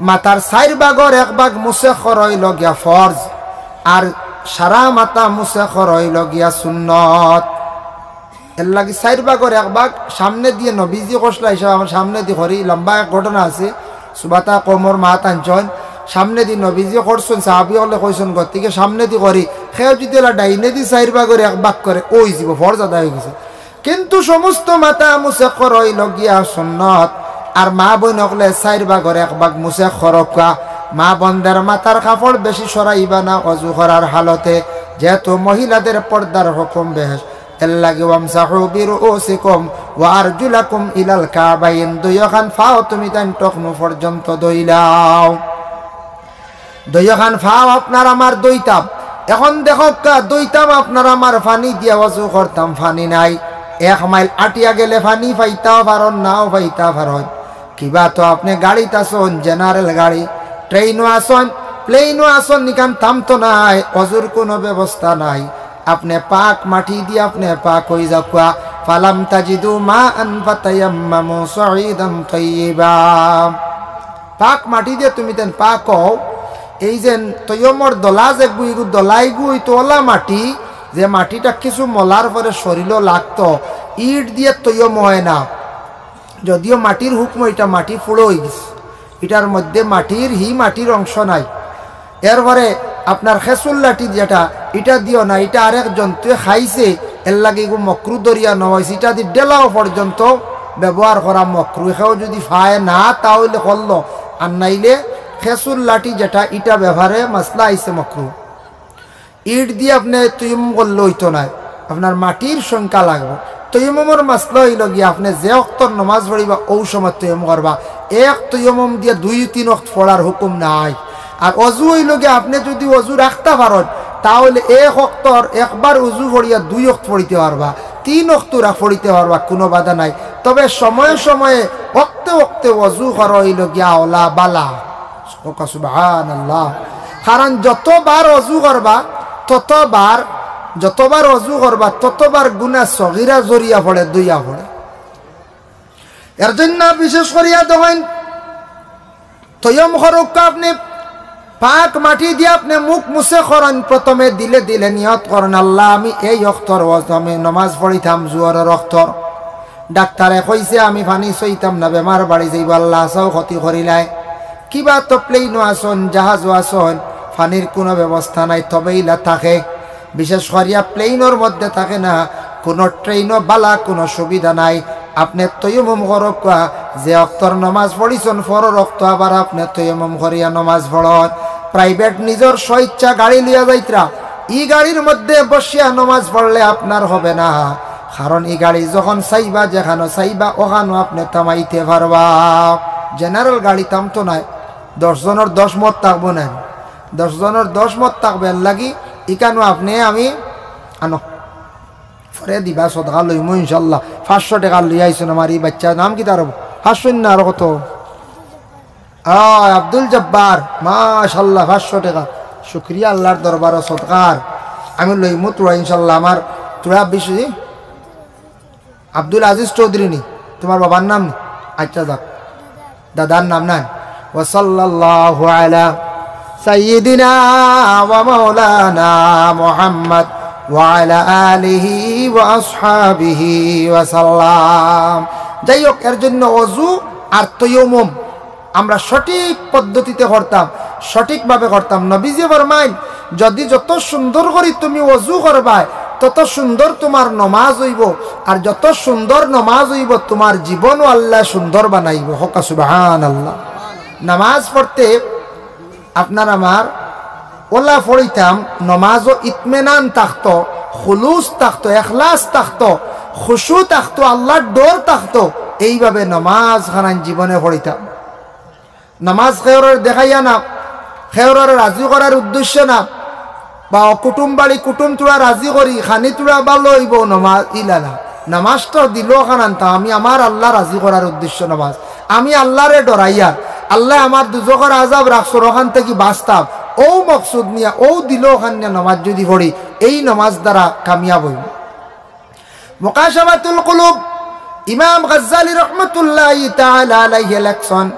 মাথার চাইর ভাগর এক ভাগ মুছে করা অইলো গিয়া ফরজ, আর সারা মাথা মুছে করা অইলো গিয়া সুন্নত। এর লাগি চাইর ভাগর এক ভাগ সামনে দিয়ে নবীজি করছলা হিসাবে আমরা সামনে দি করি। লম্বা এক ঘটনা আছে, সুবাতা কওমর মাত আনছইন, সামনে দি নবীজি করছইন, সাহাবি অকলে কইছইন, গতিকে সামনে দি করি। কেউ যদি অলা ডাইনে দি চাইর ভাগর এক ভাগ করে, অইযিবো, ফরজ আদায় অইগেছে। কিন্তু সমস্ত মাথা মুছে করা অইলো গিয়া সুন্নত, আর মা বইন অকলে চাইর ভাগর এক ভাগ মুছে করউক্কা। মা বইনদের মাথার কাপড় বেশি সরাইবা না অজু করার হালতে, যেহেতু মহিলাদের পর্দার হুকুম বেশ। এর লাগি ওয়ামসাহু বিরুউসিকুম ওয়া আরজুলাকুম ইলাল কাবাইন, দুইওখান পাও তুমি তান টকনু পর্যন্ত ধইলাও। দুইওখান পাও আপনার আমার ধইতাম। এখন দেখউক্কা, ধইতাম আপনার আমার পানি দিয়া, অজু করতাম, পানি নাই। এক মাইল আটিয়া গেলে পানি পাইতাও পারইন, নাও পাইতা পারইন। কিবা তো আপনে গাড়িত আছইন, জেনারেল গাড়ি, ট্রেইনো আছইন, প্লেইনো আছইন, ইখান থামতো নায়, অজুর কুনু ব্যবস্থা নাই। আপনে পাক মাটি দিয়া আপনে পাক অইযাউক্কা। ফালাম তাজিদু মাআন ফাতায়াম্মামু সাঈদান তাইয়িবা। পাক মাটি দিয়া তুমি তান পাক অও। এই যে তৈয়মর দলা যেগু, ইগু দলা ইগু অইতো অলা মাটি, যে মাটিটা কিছু মলার পরে শরীলো লাগতো, ইট দিয়া তৈয়ম অয় না। যদিও মাটির হুকম, ইটা মাটি ফুড়ো অইগেছে, ইটার মধ্যে মাটির, হি মাটির অংশ নাই। এরপরে আপনার খেসুর লাঠি যেটা, ইটা দিও না, ইটা আরেক জন্তুয়ে খাইছে, এর লাগি ইগু মকরু ধরিয়া নেওয়া অইছে। ইটা দি ডেলাও পর্যন্ত ব্যবহার করা মকরু। কেউ যদি পায় না, তা অইলে করলো, আর নাইলে খেসুর লাঠি যেটা, ইটা ব্যবহারে মাসলা আইছে মকরু। ইট দিয়া আপনে তৈয়মুম করলে অইতো নায়, আপনার মাটির সংখ্যা লাগবো। তৈয়মুমর মাসলা অইলো গিয়া, আপনে যে অক্তর নমাজ পড়িবা, অউ সময় তৈয়মুম করবা। এক তৈয়মুম দিয়া দুই তিন অক্ত পড়ার হুকুম নাই। আর অজু অইলো গিয়া, আপনে যদি অজু রাখতা পারইন, তা অইলে এক অক্তর একবার অজু পড়িয়া দুই অক্ত পড়িতে পারবা, তিন অক্ত রা-, পড়িতে পারবা, কুনু বাধা নাই। তবে সময়ে সময়ে, অক্তে অক্তে অজু করা অইলো গিয়া অলা বালা। কউক্কা সুবহানাল্লাহ। কারণ যতবার অজু করবা, ততবার, যতবার অজু করবা, ততবার গুনা সগিরা ঝরিয়া পড়ে, ধইয়া পড়ে। এর জন্য বিশেষ করিয়া দেখইন, তৈয়ম করউক্কা আপনে, পাক মাটি দিয়া আপনে মুখ মুছে করইন, প্রথমে দিলে দিলে নিয়ত করইন, "আল্লাহ, আমি এই অক্তর অজু, আমি নমাজ পড়িতাম জুহরর অক্তর।" ডাক্তারে কইছে, "আমি পানি ছইতাম না, বেমার বাড়ি যাইবো, আল্লাহ চাও ক্ষতি করিলায়।" কিবা তো প্লেইনো আছইন, জাহাজো আছইন, পানির কুনু ব্যবস্থা নাই, তবে ইলা থাকে। বিশেষ করিয়া প্লেইনর মধ্যে থাকে না, কুনু ট্রেইনো বালা কুনু সুবিধা নাই। আপনে তৈয়মুম করউক্কা, যে অক্তর নমাজ পড়িছইন, ফরর অক্ত আবার আপনে তৈয়মুম করিয়া নমাজ পড়ইন। প্রাইভেট নিজর স্বইচ্ছা গাড়ি লইয়া যাইতরা, ই গাড়ির মধ্যে বসিয়া নমাজ পড়লে আপনার হবে না, কারণ ই গাড়ি যখন চাইবা, যেখানো চাইবা, অখানো আপনে থামাইতে পারবা। জেনারেল গাড়ি থামতো নায়, দশ জনর দশ মত থাকবো না, দশ জনর দশ মত থাকবো, এর লাগি ইখানো আপনে আমি আনো। পরে দিবা, সদকা লইমু ইনশাআল্লাহ। পাঁচশো টেকা লইয়া আইছইন আমার ই বাইচ্চার নাম কিতা রব? পাঁচশো না আরো কত? আয়, আব্দুল জব্বার, মাশাআল্লাহ, পাঁচশো টেকা। শুকরিয়া আল্লাহর দরবারো সদকার। আমি লইমু তুরা ইনশাআল্লাহ, আমার তুরা বেশি। আব্দুল আজিজ চৌধুরী নি? তুমার বাবার নাম নি? আচ্ছা, যাক। দাদার নাম না? ওয়া সাল্লাল্লাহু আলা سيدنا ومولانا محمد وعلى آله وأصحابه وسلم। যাই হোক, এর জন্য অজু আর তৈয়মুম আমরা সঠিক পদ্ধতিতে করতাম, সঠিকভাবে করতাম। নবীজি ফরমাইন, যদি যত সুন্দর করি তুমি অজু করবায়, তত সুন্দর তোমার নমাজ অইবো, আর যত সুন্দর নমাজ অইবো, তোমার জীবনও আল্লায় সুন্দর বানাইবো। হক্কা সুবহানাল্লাহ। নামাজ পড়তে আপনার আমার অলা পড়িতাম, নমাজও ইতমিনান থাকতো, খুলুস থাকতো, এখলাস থাকতো, খুশু থাকতো, আল্লার ডর থাকতো, এইভাবে নমাজ খানাইন জীবনে পড়িতাম। নমাজ কেউররে দেখাইয়া না, কেউররে রাজি করার উদ্দেশ্য না, বা কুটুম বাড়ি কুটুম থুড়া রাজি করি, খানি থুড়া ভালা অইবো নমাজ, ইলা না। নমাজটা দিলো খান আনতাম, আমি আমার আল্লা রাজি করার উদ্দেশ্য নমাজ। আমি আল্লারে ডরাইয়ার, আল্লায় আমার দুজখর আজাব রাখছইন, অখান থাকি বাঁচতাম। অউ মকসুদ নিয়া, অউ দিলো খান নিয়া নমাজ যুদি পড়ি, এই নমাজ দ্বারা কামিয়াব অইমু। মুকাশাফাতুল কুলুব, ইমাম গাজ্জালী রহমতুল্লাহি তাআলা আলাইহি লেখছইন,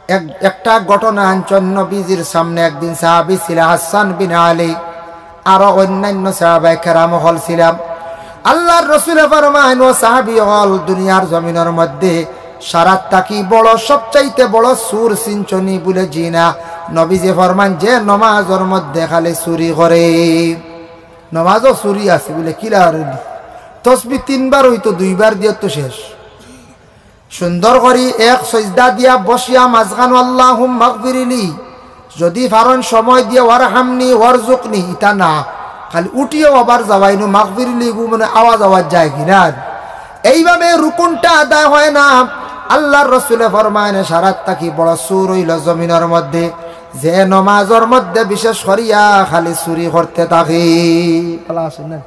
এক-, একটা ঘটনা আনছইন নবীজির সামনে। একদিন সাহাবী ছিলা হাসান বিন আলী, আরো অইন্যান্য সাহাবায়ে কেরাম অকল ছিলা। আল্লার রসুলে ফরমাইন, "ও সাহাবী অকল, দুনিয়ার জমিনর মধ্যে সারাত থাকি বড়, সবচাইতে বড় চুর চিনছনি?" বুলে, "জি না।" নবীজি ফরমাইন, "যে নমাজর মধ্যে খালি চুরি করে।" নমাজও চুরি আছে বুলে, কিলা আর অইলো? তসবি তিনবার অইতো, দুইবার দিয়া তো শেষ। সুন্দর করি এক সইজদা দিয়া বসিয়া মাঝখানো আল্লাহুম্মাগফিরলি, যুদি পারইন সময় দিয়া ওয়ারহামনি ওয়ারজুকনি, ইতা না, খালি উঠিয়াউ আবার যাওয়াইনু, মাগফিরলি গু মানে আওয়াজ আওয়াজ যায় কি না? এইভাবে রুকুনটা আদায় হয় না। আল্লার রসুলে ফরমাইন, সারাত থাকি বড় চুর অইলো জমিনর মধ্যে যে নমাজর মধ্যে বিশেষ করিয়া খালি চুরি করতে থাকে। ভালা আছইন না?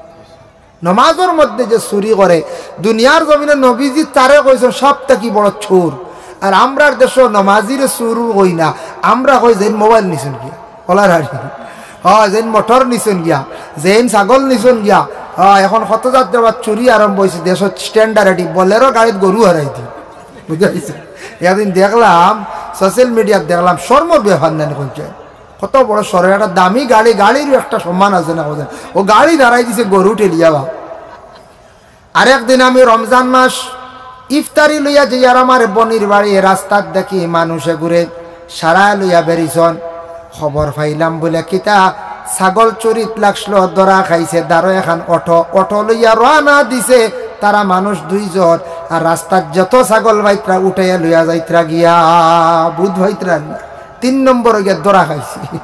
নমাজর মধ্যে যে চুরি করে, দুনিয়ার জমিনে নবীজি তারে কইছইন সব থাকি বড় চুর। আর আমরার দেশো নমাজিরে চুর কই না, আমরা কই যেইন মোবাইল নিছইন গিয়া, অলার হাড়ি। অয়, যেইন মোটর নিছইন গিয়া, যেইন ছাগল নিছইন গিয়া। অয়, এখন কত জাতর আবার চুরি আরম্ভ অইছে দেশো, standard এটি, Bolero গাড়িত গরু হারাই দি। বুঝা গেছে? একদিন দেখলাম, social mediaত দেখলাম, শরমর ব্যাপার নানি কইছে। কত বড় শরম, একটা দামি গাড়ি, গাড়িরও একটা সম্মান আছে না, বুঝেন? ও গাড়ি দাঁড়াই দিছে গরু ঠেলিয়া বা। আরেক দিন আমি রমজান মাস ইফতারি লইয়া যাইয়ার আমার বনির বাড়ি, রাস্তাত দেখি মানুষে ঘুরে সারা লইয়া বেরিছইন। খবর পাইলাম বুলে কিতা, ছাগল চুরিত লাগছিল, ধরা খাইছে, দারো এখান অটো, অটো লইয়া রওয়ানা দিছে। তারা মানুষ দুইজন, আর রাস্তাত যত ছাগল পাইত্রা উঠাইয়া লইয়া যাইত্রা গিয়া, বুধ পাইত্রা না। তিন নম্বরে গিয়া ধরা খাইছে।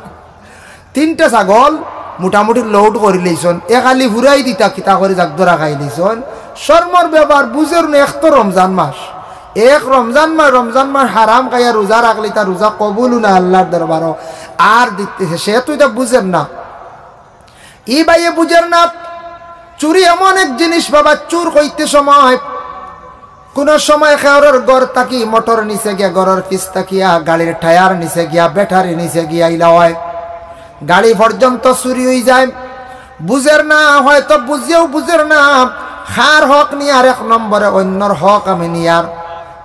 তিনটা ছাগল মোটামুটি load করি লইছইন, এক আলি ফুরাই দিতা কিতা করি যাক ধরা খাই লইছইন। শরমর ব্যাপার, বুঝের না, এক তো রমজান মাস, এক রমজান মাস, রমজান মাস হারাম খাইয়া রোজা রাখলে তার রোজা কবুল না আল্লার দরবারো। আর দিতে সে তো ইতা বুঝের না, ই ভাইয়ে বুঝের না। চুরি এমন এক জিনিস বাবা, চুর কইতে সময় কুনু সময় কেউরর ঘর থাকি মোটর নিচে গিয়া, ঘরর পিছ থাকিয়া, গাড়ির টায়ার নিচে গিয়া, ব্যাটারি নিচে গিয়া ইলা অয়। গাড়ি পর্যন্ত চুরি অইযায়। বুঝের না, হয়তো বুঝিয়াও বুঝের না। কার হক নিয়ার, এক নম্বরে অইন্যর হক আমি নিয়ার,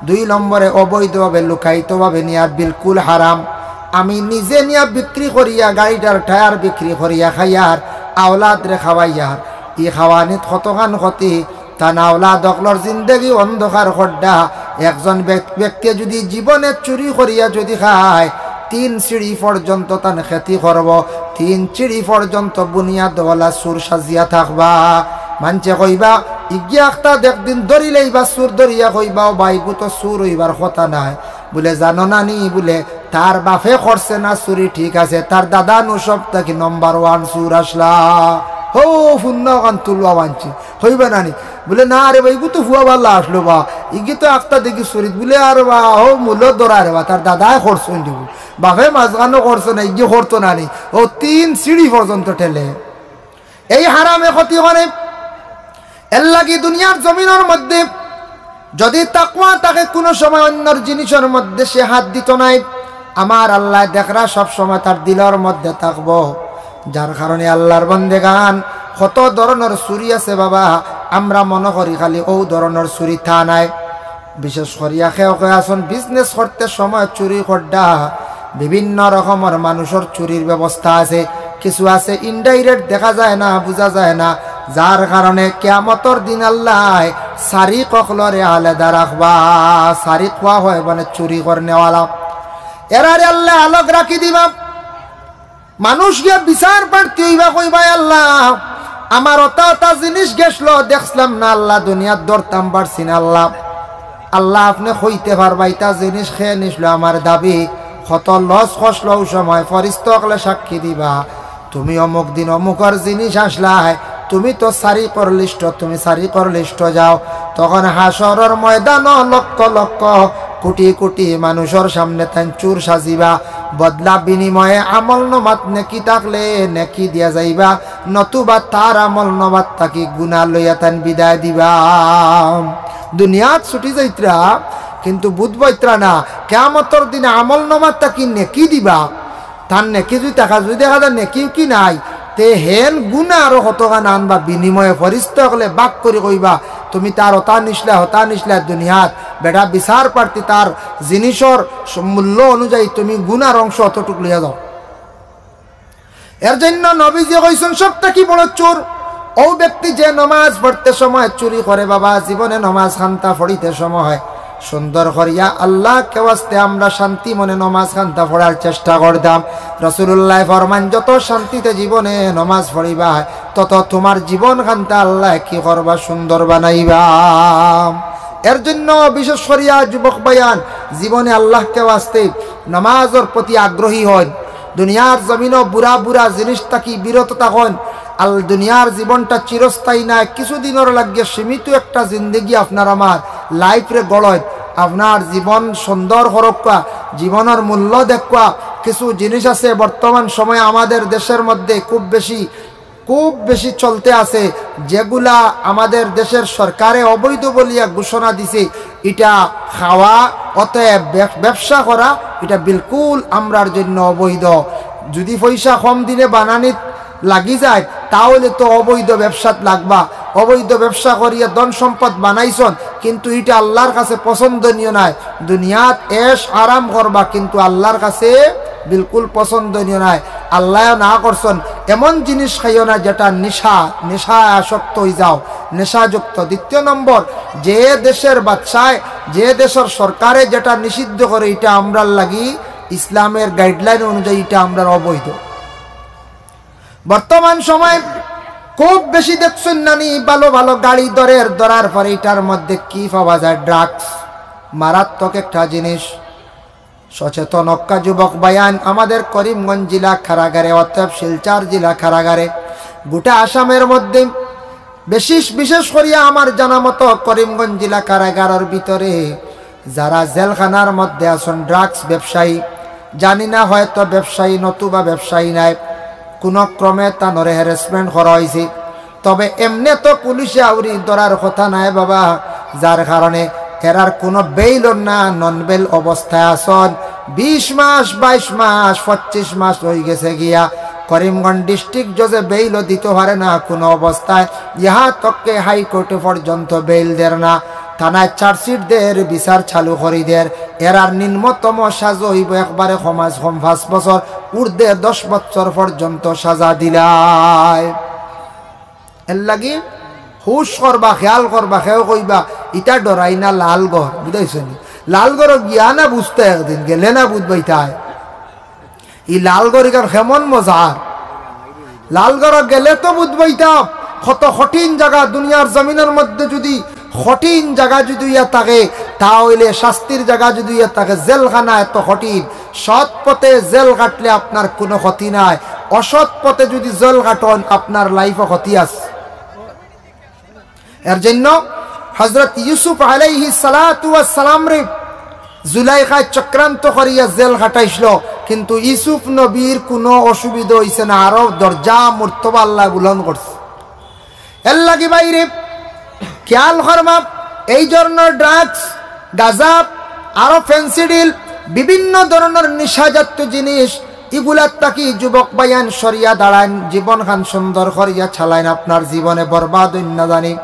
দুই নম্বরে অবৈধভাবে লুকায়িতভাবে নিয়ার, বিলকুল হারাম। আমি নিজে নিয়া বিক্রি করিয়া, গাড়িটার টায়ার বিক্রি করিয়া খাইয়ার, আওলাদরে খাওয়াইয়ার, ই খাওয়ানিত কতখান ক্ষতি। তান আওলাদ অকলর জিন্দেগি অন্ধকার খড্ডা। একজন ব্যক-, ব্যক্তিয়ে যুদি জীবনে চুরি করিয়া যুদি খায়, তিন সিঁড়ি পর্যন্ত তান ক্ষতি করবো, তিন সিঁড়ি পর্যন্ত বুনিয়াদওয়ালা চুর সাজিয়া থাকবা। মানষে কইবা, "ইগিয়ে আখতা দেখদিন ধরিলাইবা চুর ধরিয়া কইবা, 'ও ভাই, ইগু তো চুর অইবার কথা নায়।'" বুলে, "জানো না নি?" বুলে, তার বাফে করছে না চুরি, ঠিক আছে, তার দাদা নু সব থাকি number one চুর আছলা। হো, হুন্না অখান তুলবা মানষে, কইবা না নি? বুলে, "না রে বা, ইগু তো ফুয়া ভালা আছলো বা, ইগি তো আখতা দেখি চুরিত।" বুলে, "আরে বা, হো, মূল ধরা রে বা, তার দাদায় করছইন রে বা, বাফে মাঝখানো করছে না, ইগি করতো না নি।" ও তিন সিঁড়ি পর্যন্ত ঠেলে। এই হারামে ক্ষতি করে। এর লাগি দুনিয়ার জমিনর মধ্যে যুদি তাকওয়া থাকে, কুনু সময় অইন্যর জিনিসর মধ্যে সে হাত দিতো নায়। আমার আল্লায় দেখরা সব সময় তার দিলর মধ্যে থাকবো, যার কারণে আল্লার বন্দেগান কত ধরনর চুরি আছে বাবা, আমরা মনো করি খালি অউ ধরনর চুরি তা নায়। বিশেষ করিয়া কেউ কেউ আছইন business করতে সময় চুরি খড্ডা, বিভিন্ন রকমর মানুষর চুরির ব্যবস্থা আছে। কিছু আছে indirect, দেখা যায় না, বুঝা যায় না, যার কারণে কিয়ামতর দিন আল্লায় সারিক অকলরে আলাদা রাখবা। সারিক কওয়া হয় মানে চুরি করনেওয়ালা, এরারে আল্লায় আলগ রাখি দিবা। মানুষ গিয়া বিচার প্রার্থী অইবা, কইবা, "আল্লাহ, আমার অতা অতা জিনিস গেছলো, দেখছলাম না আল্লাহ, দুনিয়াত ধরতাম পারছি না আল্লাহ।" আল্লাহ, আপনে কইতে পারবা ইতা জিনিস কে নিছলো? আমার দাবি কত লস খসলো। অউ সময় ফরিস্তা অকলে সাক্ষী দিবা, "তুমি অমুক দিন অমুকর জিনিস আনছলায়, তুমি তো সারিকর লিস্টো, তুমি সারিকর লিস্টো যাও।" তখন হাশরর ময়দানো লক্ষ লক্ষ, কোটি কোটি মানুষর সামনে তাইন চুর সাজিবা। বদলা বিনিময়ে আমলনামাত নেকি থাকলে নেকি দিয়া যাইবা, নতুবা তার আমলনামাত থাকি গুনা লইয়া তাইন বিদায় দিবা। দুনিয়াত ছুটি যাইতরা, কিন্তু বুঝ পাইতরা না, কিয়ামতর দিনে আমলনামাত থাকি নেকি দিবা। তার নেকি যুদি থাকা, যুদি দেখা যায় নেকি উকি নাই, তে হেন গুনা আরো কতখান আনবা। বিনিময়ে ফরিস্তা অকলে ভাগ করি কইবা, "তুমি তার অতা নিছলায়, অতা নিছলায় দুনিয়াত, বেটা বিচার প্রার্থী, তার জিনিসর স-, মূল্য অনুযায়ী তুমি গুনার অংশ অতটুক লইয়া যাও।" এর জন্য নবীজি কইছইন, সব থাকি বড় চুর অউ ব্যক্তি যে নমাজ পড়তে সময় চুরি করে। বাবা, জীবনে নমাজ খান্তা পড়িতে সময় সুন্দর করিয়া আল্লাহকে ওয়াস্তে আমরা শান্তি মনে নমাজ খান্তা পড়ার চেষ্টা করতাম। রাসূলুল্লায় ফরমাইন, "যত শান্তিতে জীবনে নমাজ পড়িবায়, তত তুমার জীবন খান্তা আল্লায় কি করবা? সুন্দর বানাইবা।" এর জন্য বিশেষ করিয়া যুবক ভাইয়াইন, জীবনে আল্লাহকে ওয়াস্তে নমাজর প্রতি আগ্রহী হইন। দুনিয়ার জমিনো বুরা বুরা জিনিস থাকি বিরত থাকইন। আল দুনিয়ার জীবনটা চিরস্থায়ী নায়, কিছু দিনর লাগিয়া সীমিত একটা জিন্দেগি আপনার আমার life রে গড়ইন। আপনার জীবন সুন্দর করউক্কা, জীবনর মূল্য দেখউক্কা। কিছু জিনিস আছে বর্তমান সময়ে আমাদের দেশের মধ্যে খুব বেশি, খুব বেশি চলতে আছে, যেগুলা আমাদের দেশের সরকারে অবৈধ বলিয়া ঘোষণা দিছে। ইটা খাওয়া, অতএব ব্যব-, ব্যবসা করা, ইটা বিলকুল আমরার জন্য অবৈধ। যুদি পয়সা কম দিনে বানানিত লাগি যায়, তা অইলে তো অবৈধ ব্যবসাত লাগবা। অবৈধ ব্যবসা করিয়া ধন সম্পদ বানাইছইন, কিন্তু ইটা আল্লাহর কাছে পছন্দনীয় নায়। দুনিয়াত এশ আরাম করবা, কিন্তু আল্লাহর কাছে বিলকুল পছন্দনীয় নায়। আল্লায়ও না করছইন, এমন জিনিস খাইও না যেটা নেশা, নেশায় আসক্ত অইযাও, নেশাযুক্ত। দ্বিতীয় নম্বর, যে দেশের বাদশায়, যে দেশের সরকারে যেটা নিষিদ্ধ করে, ইটা আমরার লাগি ইসলামের guideline অনুযায়ী ইটা আমরার অবৈধ। বর্তমান সময়ে খুব বেশি দেখছইন নানি, ভালো ভালো গাড়ি ধরের, ধরার পরে ইটার মধ্যে কি পাওয়া যায়? Drugs, মারাত্মক একটা জিনিস। সচেতন অউক্কা যুবক ভাইয়াইন, আমাদের করিমগঞ্জ জেলা কারাগারে, অতএব শিলচর জেলা কারাগারে, গোটা আসামের মধ্যে বিশেষ, বিশেষ করিয়া আমার জানা মতো করিমগঞ্জ জেলা কারাগারর ভিতরে যারা জেলখানার মধ্যে আছইন, drugs ব্যবসায়ী, জানি না হয়তো ব্যবসায়ী নতুবা ব্যবসায়ী নায়, কুনু ক্রমে তানরে harassment করা অইছে। তবে এমনে তো পুলিশে আউরি ধরার কথা নায় বাবা, যার কারণে এরার কুনু bail না, non bail অবস্থায় আছইন। বিশ মাস, বাইশ মাস, পঁচিশ মাস অইগেছে গিয়া, করিমগঞ্জ district জজে bail দিতো পারে না কুনু অবস্থায়। ইহা তককে High Court পর্যন্ত bail দের না, থানায় charge sheet দের, বিচার চালু করি দের। এরার নিম্নতম সাজা অইবো একবারে কম আজ কম পাঁচ বছর, ঊর্ধ্বে দশ বছর পর্যন্ত সাজা দিলায়। এর লাগি হুশ করবা, খেয়াল করবা, কেউ কইবা, "ইটা ডরাই না লাল ঘর", বুঝাইছো নি? লাল ঘর গিয়া না বুঝতে একদিন, গেলে না বুঝবায় ইতায়। ই লাল ঘর ইখান কেমন মজার। লাল ঘর গেলে তো বুঝবায় ইতা কত কঠিন জাগা, দুনিয়ার জমিনর মধ্যে যুদি কঠিন জাগা যুদি ইয়া থাকে, তা অইলে শাস্তির জাগা যুদি ইয়া থাকে, জেলখানা এত কঠিন। সৎ পথে জেল কাটলে আপনার কুনু ক্ষতি নাই, অসৎ পথে যুদি জেল কাটইন, আপনার life-ও ক্ষতি আছে। এর জন্য হযরত ইউসুফ আলাইহিস সালাতু ওয়াস সালামরে জুলাইখায় চক্রান্ত করিয়া জেল কাটাইছিল, কিন্তু ইউসুফ নবীর কুনু অসুবিধা অইছে না, আরো দরজা মর্তবা আল্লায় বুলন্দ করছে। এর লাগি ভাইরে, খেয়াল করবা, এই ধরনর drugs, গাঁজা, আরো ফেন্সিডিল, বিভিন্ন ধরনর নেশাজাতীয় জিনিস, ইগুলার থাকি যুবক ভাইয়াইন সরিয়া দাঁড়াইন, জীবনখান সুন্দর করিয়া চালাইন, আপনার জীবনে বরবাদ অইন না জানি।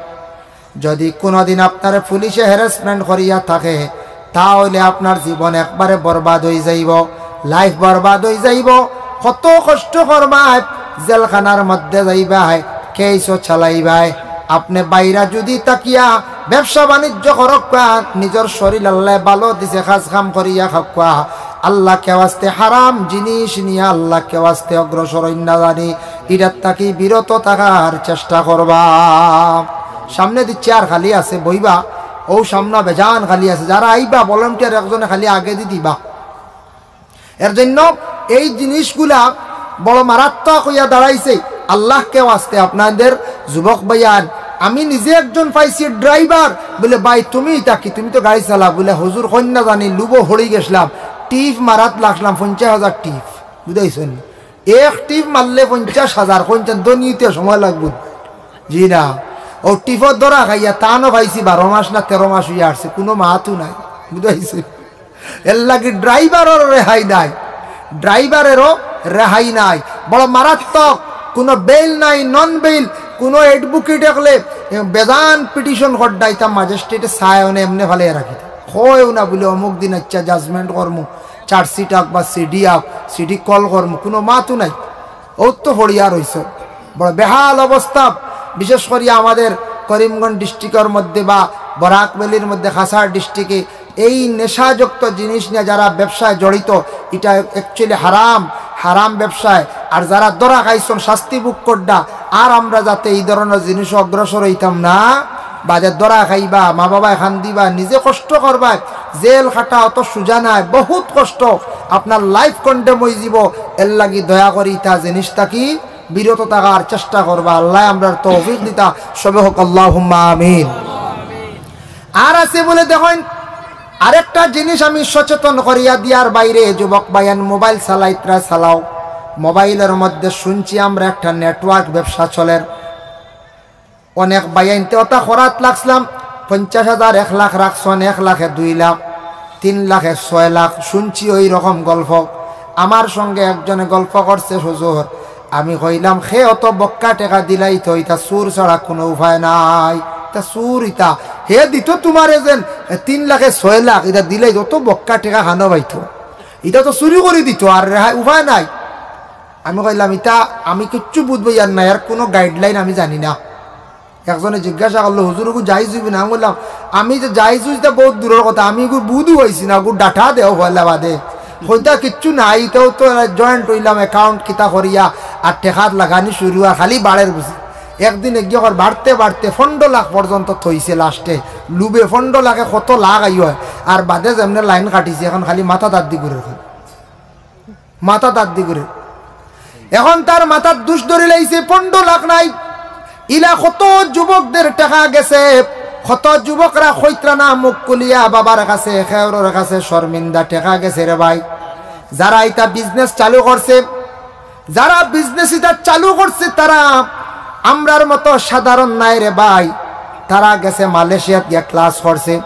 যুদি কুনুদিন আপনারে পুলিশে harassment করিয়া থাকে, তা অইলে আপনার জীবন একবারে বরবাদ অইযাইবো। লাইফ বরবাদ অই যাইবো। কত কষ্ট করবায়, জেলখানার মধ্যে যাইবায়, কেইসও চালাইবায়। আপনে বাইরা যুদি থাকিয়া ব্যবসা বাণিজ্য করউক্কা, নিজর শরীর আল্লায় ভালো দিছে, কাজ কাম করিয়া খাউক্কা, আল্লাহকে ওয়াস্তে হারাম জিনিস নিয়া আল্লাহকে ওয়াস্তে অগ্রসর অইন না জানি, ইটার থাকি বিরত থাকার চেষ্টা করবা। সামনেদি চেয়ার খালি আছে, বইবা, অউ সামনে বেজান খালি আছে, যারা আইবা ভলান্টিয়ার একজনে খালি আগেদি দিবা। এর জন্য এই জিনিসগুলা বড় মারাত্মক অইয়া দাঁড়াইছে। আল্লাহকে ওয়াস্তে আপনাদের যুবক ভাইয়ান, আমি নিজে একজন পাইছি ড্রাইভার, বলে, "ভাই, তুমি ইতা কি? তুমি তো গাড়ি চালাও।" বলে, "হুজুর, কইন না জানি, লুভো পড়ি গেছলাম, টিপ মারাত লাগলাম, পঞ্চাশ হাজার টিপ।" বুঝাইছইন নি? এক টিপ মারলে পঞ্চাশ হাজার, কইন চাইন ধনী অইতে সময় লাগবো। জি না, অউ টিপর ধরা খাইয়া তানও পাইছি বারো মাস না তেরো মাস অইয়া আসছে, কুনু মাতও নাই। বুঝাইছইন নি? এর লাগি ড্রাইভারর রেহাই নাই, ড্রাইভারেরও রেহাই নাই। বড় মারাত্মক, কুনু বেইল নাই, নন বেইল, কুনু অ্যাডভোকেট একলে বেজান পিটিশন করডাইতা, ম্যাজিস্ট্রেটে চায় অনে এমনে ফালাইয়া রাখি। কয়ও না বলে, "অমুক দিন আইচ্ছা জাজমেন্ট করমু, চার্জশিট আউক বা সিডি আউক, সিডি কল করমু", কুনু মাতও নাই। অউ তো পড়িয়া রইছে। বড় বেহাল অবস্থা, বিশেষ করিয়া আমাদের করিমগঞ্জ ডিস্ট্রিক্টর মধ্যে বা বরাক ভ্যালির মধ্যে, কাছাড় ডিস্ট্রিক্টে এই নেশাযুক্ত জিনিস নিয়া যারা ব্যবসায় জড়িত, ইটা actually হারাম, হারাম ব্যবসায়। আর যারা ধরা খাইছইন, শাস্তি ভোগ কররা, আর আমরা যাতে ই ধরনর জিনিসো অগ্রসর অইতাম না, বাদে ধরা খাইবা, মা বাবায় কান্দিবা, নিজে কষ্ট করবায়, জেল খাটা অত সুজা নায়, বহুত কষ্ট, আপনার লাইফ কন্ডেম অইযিবো। এর লাগি দয়া করি ইতা জিনিস থাকি বিরত থাকার চেষ্টা করবা। আল্লায় আমরার তৌফিক দিতা, সবে কউক আল্লাহুম্মা আমিন। আর আছে বলে দেখইন, আরেকটা জিনিস আমি সচেতন করিয়া দিয়ার বাইরে, যুবক ভাইয়ান মোবাইল চালাইতরা চালাও, মোবাইলর মধ্যে শুনছি আমরা একটা নেটওয়ার্ক ব্যবসা চলের। অনেক ভাইয়াইন্তে অতা করাত লাগছলাম, পঞ্চাশ হাজার, এক লাখ রাখছইন, এক লাখে দুই লাখ, তিন লাখে ছয় লাখ, শুনছি অউ রকম গল্প। আমার সঙ্গে একজনে গল্প করছে, "হুজুর," আমি কইলাম, "কে অত বক্কা টেকা দিলাইতো, ইতা চুর ছাড়া কুনু উপায় নাই, ইতা চুর ইতা, হে দিতো তুমারে যেন তিন লাখে ছয় লাখ, ইতা দিলাইতো, অত বক্কা টেকা কানো পাইতো, ইতা তো চুরি করি দিতো, আর রেহাই উপায় নাই।" আমি কইলাম, "ইতা আমি কিচ্ছু বুঝবো ইয়ার না, এর কুনু গাইডলাইন আমি জানি না।" একজনে জিজ্ঞাসা করলো, "হুজুর, ওগু জায়েজ অইবো না?" আমি কইলাম, "আমি যে জায়েজ অইছে ইতা বহুত দূরর কথা, আমি ওগু বুঝও পাইছি না, ওগু ডাটা দেও পয়লা বাদে।" কইতা কিচ্ছু নাই, ইতাও তো জয়েন্ট অইলাম, অ্যাকাউন্ট কিতা করিয়া, আর টেকাত লাগানি শুরু, আর খালি বাড়ের বুঝি। একদিন এগিয়ে কর বাড়তে বাড়তে পনরো লাখ পর্যন্ত থইছে লাস্টে, লুভে পনরো লাখে কত লাখ আইয়, আর বাদে যেমনে লাইন কাটিছে, এখন খালি মাথা দাঁত দি ঘুরের। মাথা দাঁত দি ঘুরে। এখন তার মাথাত দুষ ধরিলাইছে, পনরো লাখ নাই। ইলা কত যুবকদের টেকা গেছে, কত যুবকরা কইতরা না মুখ খুলিয়া বাবার কাছে, খেওরর কাছে শর্মিন্দা, টেকা গেছে রে ভাই। যারা ইতা বিজনেস চালু করছে, যারা বিজনেস ইতা চালু করছে, তারা আমরার মতো সাধারণ নায় রে ভাই। তারা গেছে মালয়েশিয়াত গিয়া ক্লাস করছে,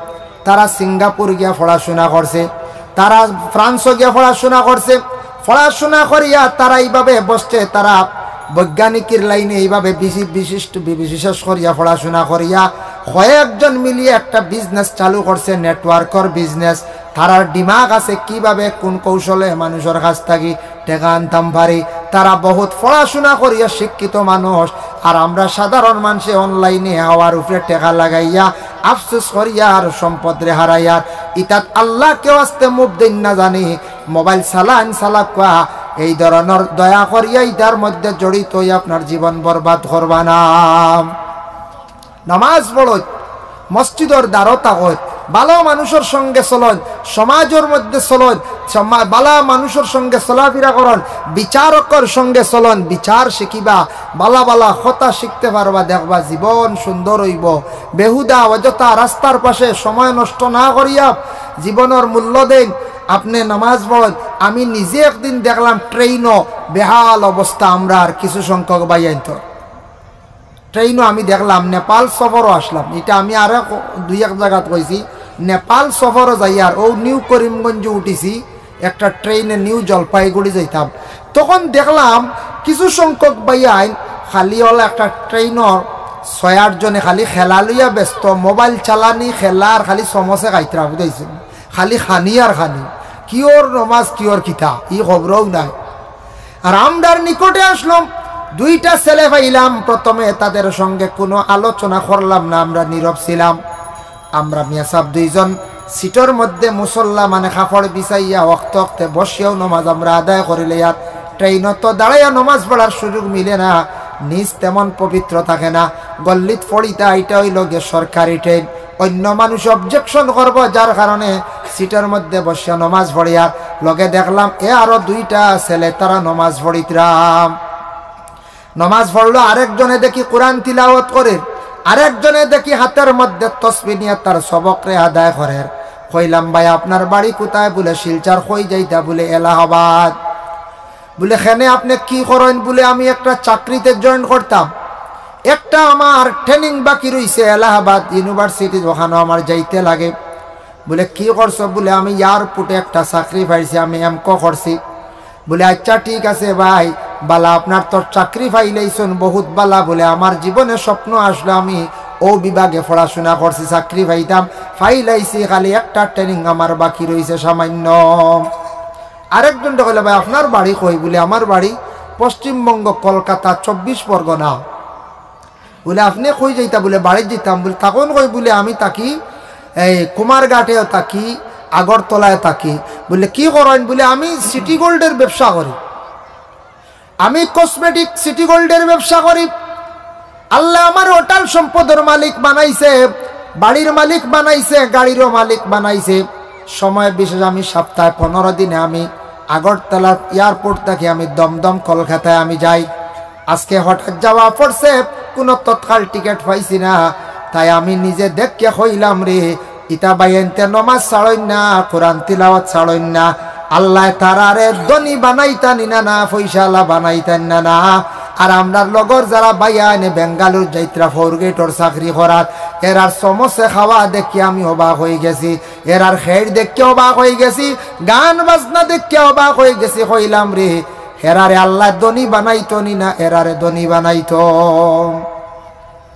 তারা সিঙ্গাপুর গিয়া পড়াশুনা করছে, তারা ফ্রান্সও গিয়া পড়াশুনা করছে। পড়াশুনা করিয়া তারা ইভাবে বসছে, তারা বৈজ্ঞানিকের লাইনে ইভাবে বিশি-, বিশিষ্ট, বি-, বিশেষ করিয়া পড়াশুনা করিয়া কয়েকজন মিলিয়া একটা বিজনেস চালু করছে, নেটওয়ার্কর বিজনেস। তারার দিমাগ আছে কিভাবে কোন কৌশলে মানুষর কাছ থাকি টেকা আনতাম পারি। তারা বহুত পড়াশুনা করিয়া শিক্ষিত মানুষ, আর আমরা সাধারণ মানষে অনলাইনে হাওয়ার উপরে টেকা লাগাইয়া আফসোস করিয়ার, সম্পদরে হারাইয়ার। ইতাত আল্লাহকে ওয়াস্তে মুভ দেইন না জানি, মোবাইল চালাইন চালাউক্কা, এই ধরনর দয়া করিয়া ইতার মধ্যে জড়িত অইয়া আপনার জীবন বরবাদ করবা না। নামাজ পড়ইন, মসজিদর দ্বারো থাকইন, ভালা মানুষর সঙ্গে চলইন, সমাজর মধ্যে চলইন, সমা-, ভালা মানুষর সঙ্গে চলাফিরা করইন, বিচারকর সঙ্গে চলইন, বিচার শিখিবা, ভালা ভালা কথা শিখতে পারবা, দেখবা জীবন সুন্দর অইবো। বেহুদা অযথা রাস্তার পাশে সময় নষ্ট না করিয়া জীবনর মূল্য দেইন। আপনে নামাজ পড়ইন। আমি নিজে একদিন দেখলাম ট্রেইনো বেহাল অবস্থা, আমরার কিছু সংখ্যক ভাইয়াইন্তর। ট্রেইনো আমি দেখলাম, নেপাল সফরো আসলাম, ইটা আমি আরো ক-, দুই এক জাগাত কইছি, নেপাল সফরো যাইয়ার অউ নিউ করিমগঞ্জো উঠিছি, একটা ট্রেইনে নিউ জলপাইগুড়ি যাইতাম। তখন দেখলাম কিছু সংখ্যক ভাইয়াইন খালি অলা একটা ট্রেইনর ছয় আট জনে খালি খেলা লইয়া ব্যস্ত, মোবাইল চালানি, খেলা আর খালি সমোসা খাইতরা, বুঝাইছে? খালি খানি আর খানি। কিওর নমাজ, কিওর কিতা, ই খবরও নাই। আর আমরার নিকটে আসলাম, দুইটা ছেলে পাইলাম। প্রথমে তাদের সঙ্গে কোনো আলোচনা করলাম না, আমরা নীরব ছিলাম। আমরা মিয়া সাব দুইজন সিটর মধ্যে মুসল্লা, মানে কাপড় বিছাইয়া, অক্তে অক্তে বসিয়াও নমাজ আমরা আদায় করিলে। আর ট্রেইনো তো দাঁড়াইয়া নমাজ পড়ার সুযোগ মিলে না, নিজ তেমন পবিত্র থাকে না। গল্লিত পড়িতা, এটা অইলো গিয়া সরকারি ট্রেইন, অন্য মানুষ অবজেকশন করবো, যার কারণে সিটর মধ্যে বসিয়া নমাজ পড়িয়ার। লগে দেখলাম এ আরো দুইটা ছেলে, তারা নমাজ পড়িতরাম। নমাজ পড়লো, আরেকজনে দেখি কোরআন তিলাওয়াত করের, আরেকজনে দেখি হাতের মধ্যে তসবি নিয়া তার সবকরে আদায় করের। কইলাম, "ভাই, আপনার বাড়ি কোথায়?" বুলে, "শিলচর।" "কই যাইতা?" বুলে, "এলাহাবাদ।" বুলে, "কেনে আপনে কি করইন?" বুলে, "আমি একটা চাকরিতে জয়েন করতাম, একটা আমার ট্রেনিং বাকি রইছে এলাহাবাদ ইউনিভার্সিটি, ওখানো আমার যাইতে লাগে।" বুলে, "কি করছো?" বুলে, "আমি এয়ারপোর্টে একটা চাকরি পাইছি, আমি এমকো করছি।" বুলে, "আচ্ছা, ঠিক আছে ভাই, বালা, আপনার তো চাকরি পাইলাইছইন, বহুত বালা।" বুলে, "আমার জীবনে স্বপ্ন আসলো আমি ও বিভাগে পড়াশোনা করছি, চাকরি পাইতাম, পাইলাইছি, খালি একটা ট্রেনিং আমার বাকি রইছে সামান্য।" আরেকজনরে কইলা, "ভাই, আপনার বাড়ি কই?" বুলে, "আমার বাড়ি পশ্চিমবঙ্গ, কলকাতা, চব্বিশ পরগনা।" বুলে, "আপনে কই যাইতা?" বুলে, "বাড়িত যাইতাম।" বুলে, "থাকইন কই?" বুলে, "আমি থাকি এই কুমারঘাটেও থাকি, আগরতলায় থাকি।" বুলে, "কি করইন?" বুলে, "আমি সিটি গোল্ডের ব্যবসা করি, আমি কসমেটিক সিটি গোল্ডের ব্যবসা করি। আল্লায় আমারে অটাল সম্পদর মালিক বানাইছে, বাড়ির মালিক বানাইছে, গাড়িরও মালিক বানাইছে। সময় বিশেষ আমি সপ্তাহে পনেরো দিনে আমি আগরতলা এয়ারপোর্ট থাকি আমি দমদম কলকাতায় আমি যাই। আজকে হঠাৎ যাওয়া পড়ছে, কোনো তৎকাল টিকিট পাইছি না, তাই আমি নিজে দেখিয়া কইলাম রে, ইতা ভাইয়াইন্তে নমাজ ছাড়ইন না, কোরআন তিলাওয়াত ছাড়ইন না। আল্লায় তারারে ধনী বানাইতা নি না, না পয়সাআলা বানাইতা নি না, না।" আর আমরার লগর যারা ভাইয়াইন বেঙ্গালুর যাইতরা ফোর গেটর চাকরি করার, এরার সমোসা খাওয়া দেখি আমি অবাক অইগেছি, এরার খের দেখি অবাক অইগেছি, গান বাজনা দেখি অবাক অইগেছি। কইলাম রে, এরারে আল্লায় ধনী বানাইতো নি না, এরারে ধনী বানাইতো।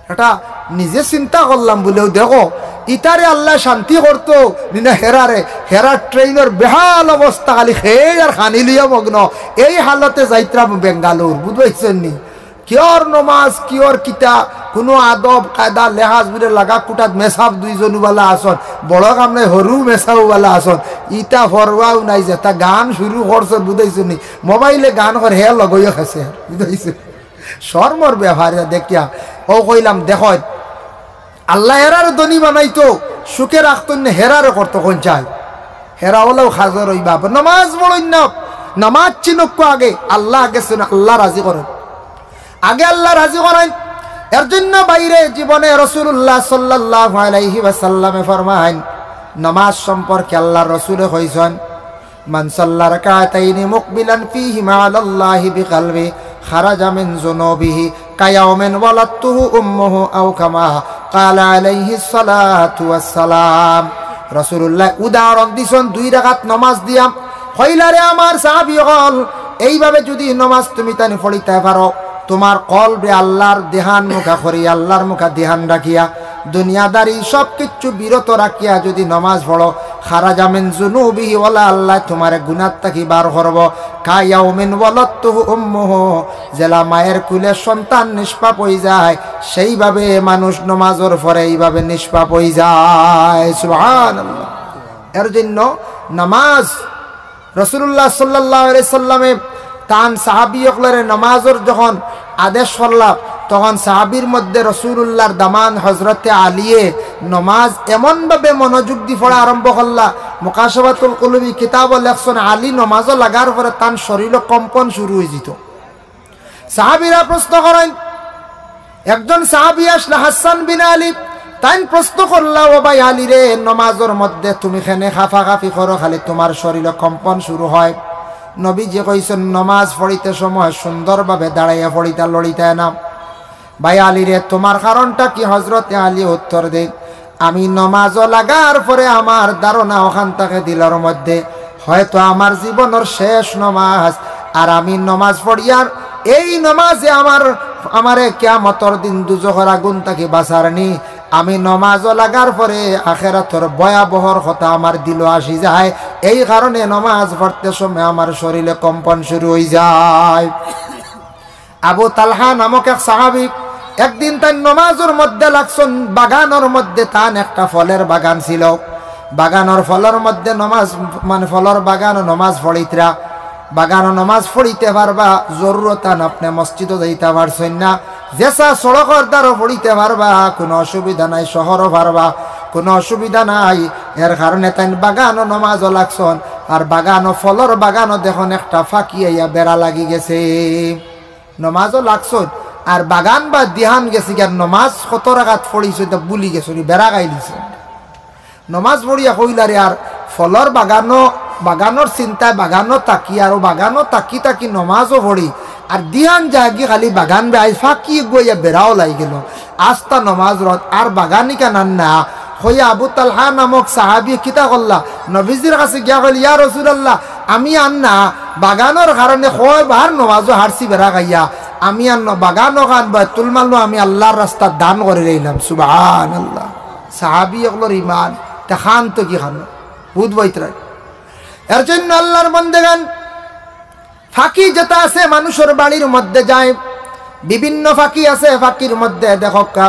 এটা নিজে চিন্তা করলাম বুলেও দেখো, ইতারে আল্লায় শান্তি করতো নি না হেরারে, হেরার ট্রেইনর বেহাল অবস্থা, খালি খের আর খানি লইয়া মগ্ন। এই হালতে যাইতরা বেঙ্গালুর, বুঝবাইছইন নি? কিওর নমাজ, কিওর কিতা, কুনু আদব, কায়দা, লেহাজ বুলে লাগা কুটাত মেসাব দুইজন বালা আছইন, বড় কাম নাই, হুরু মেসাব বালা আছইন, ইতা ফরওয়াও নাই, যেতা গান শুরু করছইন, বুঝাইছইন নি? মোবাইলে গান কর, হে লগইয়া খাছে, বুঝাইছইন? শরমর ব্যাপার ইতা দেখিয়া। অউ কইলাম, দেখইন, আল্লায় এরারে ধনী বানাইতো, সুখে রাখতো নি, হেরারে করতো কোন চাই? হেরা অলাউ হাজর অইবা, নমাজ পড়ইন না, নমাজ চিনউক্কা আগে, আল্লাহ আগে চিনউক্কা, আল্লাহ রাজি করইন, আগে আল্লাহ রাজি করইন। এর জন্য বাইরে জীবনে রাসূলুল্লাহ সাল্লাল্লাহু আলাইহি ওয়াসাল্লামে ফরমাইন, নমাজ সম্পর্কে আল্লাহর রাসূলে কইছইন, "মান সাল্লা রাকাতাইনি মুকবিলান ফীহিমা আলাল্লাহি বিকালবি খারাজা মিন যুনুবিহি কায়াউমিন ওয়ালাদতুহু উম্মুহু আও কামা ক্বালা আলাইহিস সালাতু ওয়াস সালাম।" রাসূলুল্লায় উদাহরণ দিছইন দুই রাকাত নমাজ দিয়া। কইলা, "রে আমার সাহাবী অকল, এইভাবে যুদি নমাজ তুমিতাইন পড়িতায় পারো, তুমার কলবরে আল্লাহর দিহান মুখা করি, আল্লাহর মুখা দিহান রাখিয়া, দুনিয়াদারি সব কিচ্ছু বিরত রাখিয়া যুদি নমাজ পড়ো, খারাজা মিন যুনুবিহি, অলা আল্লায় তুমারে গুনাহ থাকি বার করবো। কায়াউমিন ওয়ালাদতুহু উম্মুহু, যেলা মায়ের কুলে সন্তান নিষ্পাপ অইযায়, সেইভাবে মানুষ নমাজর পরে এইভাবে নিষ্পাপ অইযায়।" সুবহানাল্লাহ। এর জন্য নমাজ রাসূলুল্লাহ সাল্লাল্লাহু আলাইহি সাল্লামে তান সাহাবী অকলরে নমাজর যখন আদেশ করলা, তখন সাহাবীর মধ্যে রাসূলুল্লাহর দামান হযরতে আলীয়ে নমাজ এমনভাবে মনোযোগ দি পড়া আরম্ভ করলা, মুকাশাফাতুল কুলুবি কিতাবো লেখছইন, আলী নমাজো লাগার পরে তান শরীলো কম্পন শুরু অইযিতো। সাহাবীরা প্রশ্ন করইন, একজন সাহাবী আসলা হাসান বিন আলী, তাইন প্রশ্ন করলা, "ও ভাই আলী রে, নমাজর মধ্যে তুমি কেনে কাঁপাকাঁপি করো, খালি তুমার শরীলো কম্পন শুরু হয়?" নবীজি কইছইন, "নমাজ পড়িতে সময় সুন্দরভাবে দাঁড়াইয়া পড়িতা, লড়িতায় না।" "ভাই আলী রে, তুমার কারণটা কি?" হযরতে আলী উত্তর দেইন, "আমি নমাজো লাগার পরে আমার ধারণা অখান থাকে দিলর মধ্যে, হয়তো আমার জীবনর শেষ নমাজ, আর আমি নমাজ পড়িয়ার, এই নমাজে আমার, আমারে কিয়ামতর দিন দুজখর আগুন থাকি বাঁচার নি, আমি নমাজো লাগার পরে আখেরাতর ভয়াবহর কথা আমার দিলো আসি যায়, এই কারণে নমাজ পড়তে সময় আমার শরীরে কম্পন শুরু অই যায়। আবু তালহা নামক এক সাহাবী একদিন তাইন নমাজর মধ্যে লাগছন, বাগানর মধ্যে তান একটা ফলের বাগান ছিল। বাগানর ফলর মধ্যে নমাজ, মানে, ফলর বাগানো নমাজ পড়িতরা, বাগানো নমাজ পড়িতে পারবা, জরুরতান আপনে মসজিদো যাইতা পারছইন না, যেসা সড়কর দ্বারো পড়িতে পারবা, কুনু অসুবিধা নাই, শহরো পারবা, কুনু অসুবিধা নাই। এর কারণে তাইন বাগানো নমাজো লাগছন, আর বাগানো, ফলর বাগানো দেখইন একটা ফাকি আইয়া বেড়া লাগি গেছে। নমাজো লাগছইন, আর বাগান বাদ দিয়ান গেছে গিয়া, নমাজ কত রাকাত পড়িছইন তা ভুলি গেছইন, বেড়া খাইলিছে। নমাজ পড়িয়া কইলা রে, আর ফলর বাগানো, বাগানর চিন্তায় বাগানো থাকি, আর অউ বাগানো থাকি থাকি নমাজও পড়ি, আর দিয়ান যায়গি খালি বাগান বায়, ফাকি এগু আইয়া বেড়াও লাগি গেল, আস্তা নমাজ রদ, আর বাগানি কানান না। কইয়া আবু তালহা নামক সাহাবী কিতা করলা, নবীজির কাছে গিয়া কইল, ইয়া রাসূলুল্লাহ, আমি আর না, বাগানর কারণে কয়বার নমাজও হারছি বেড়া খাইয়া, আমি আর না, বাগানও খান বাইতুল মালও আমি আল্লার রাস্তাত দান করি দিলাম। সুবহানাল্লাহ। সাহাবী অকলর ইমান, তে খান তো কি খান, বুঝ বাইতরাই। এর জন্য আল্লার বন্দেগান, ফাকি যেতা আছে মানুষর বাড়ির মধ্যে যায়, বিভিন্ন ফাকি আছে, ফাকির মধ্যে দেখউক্কা,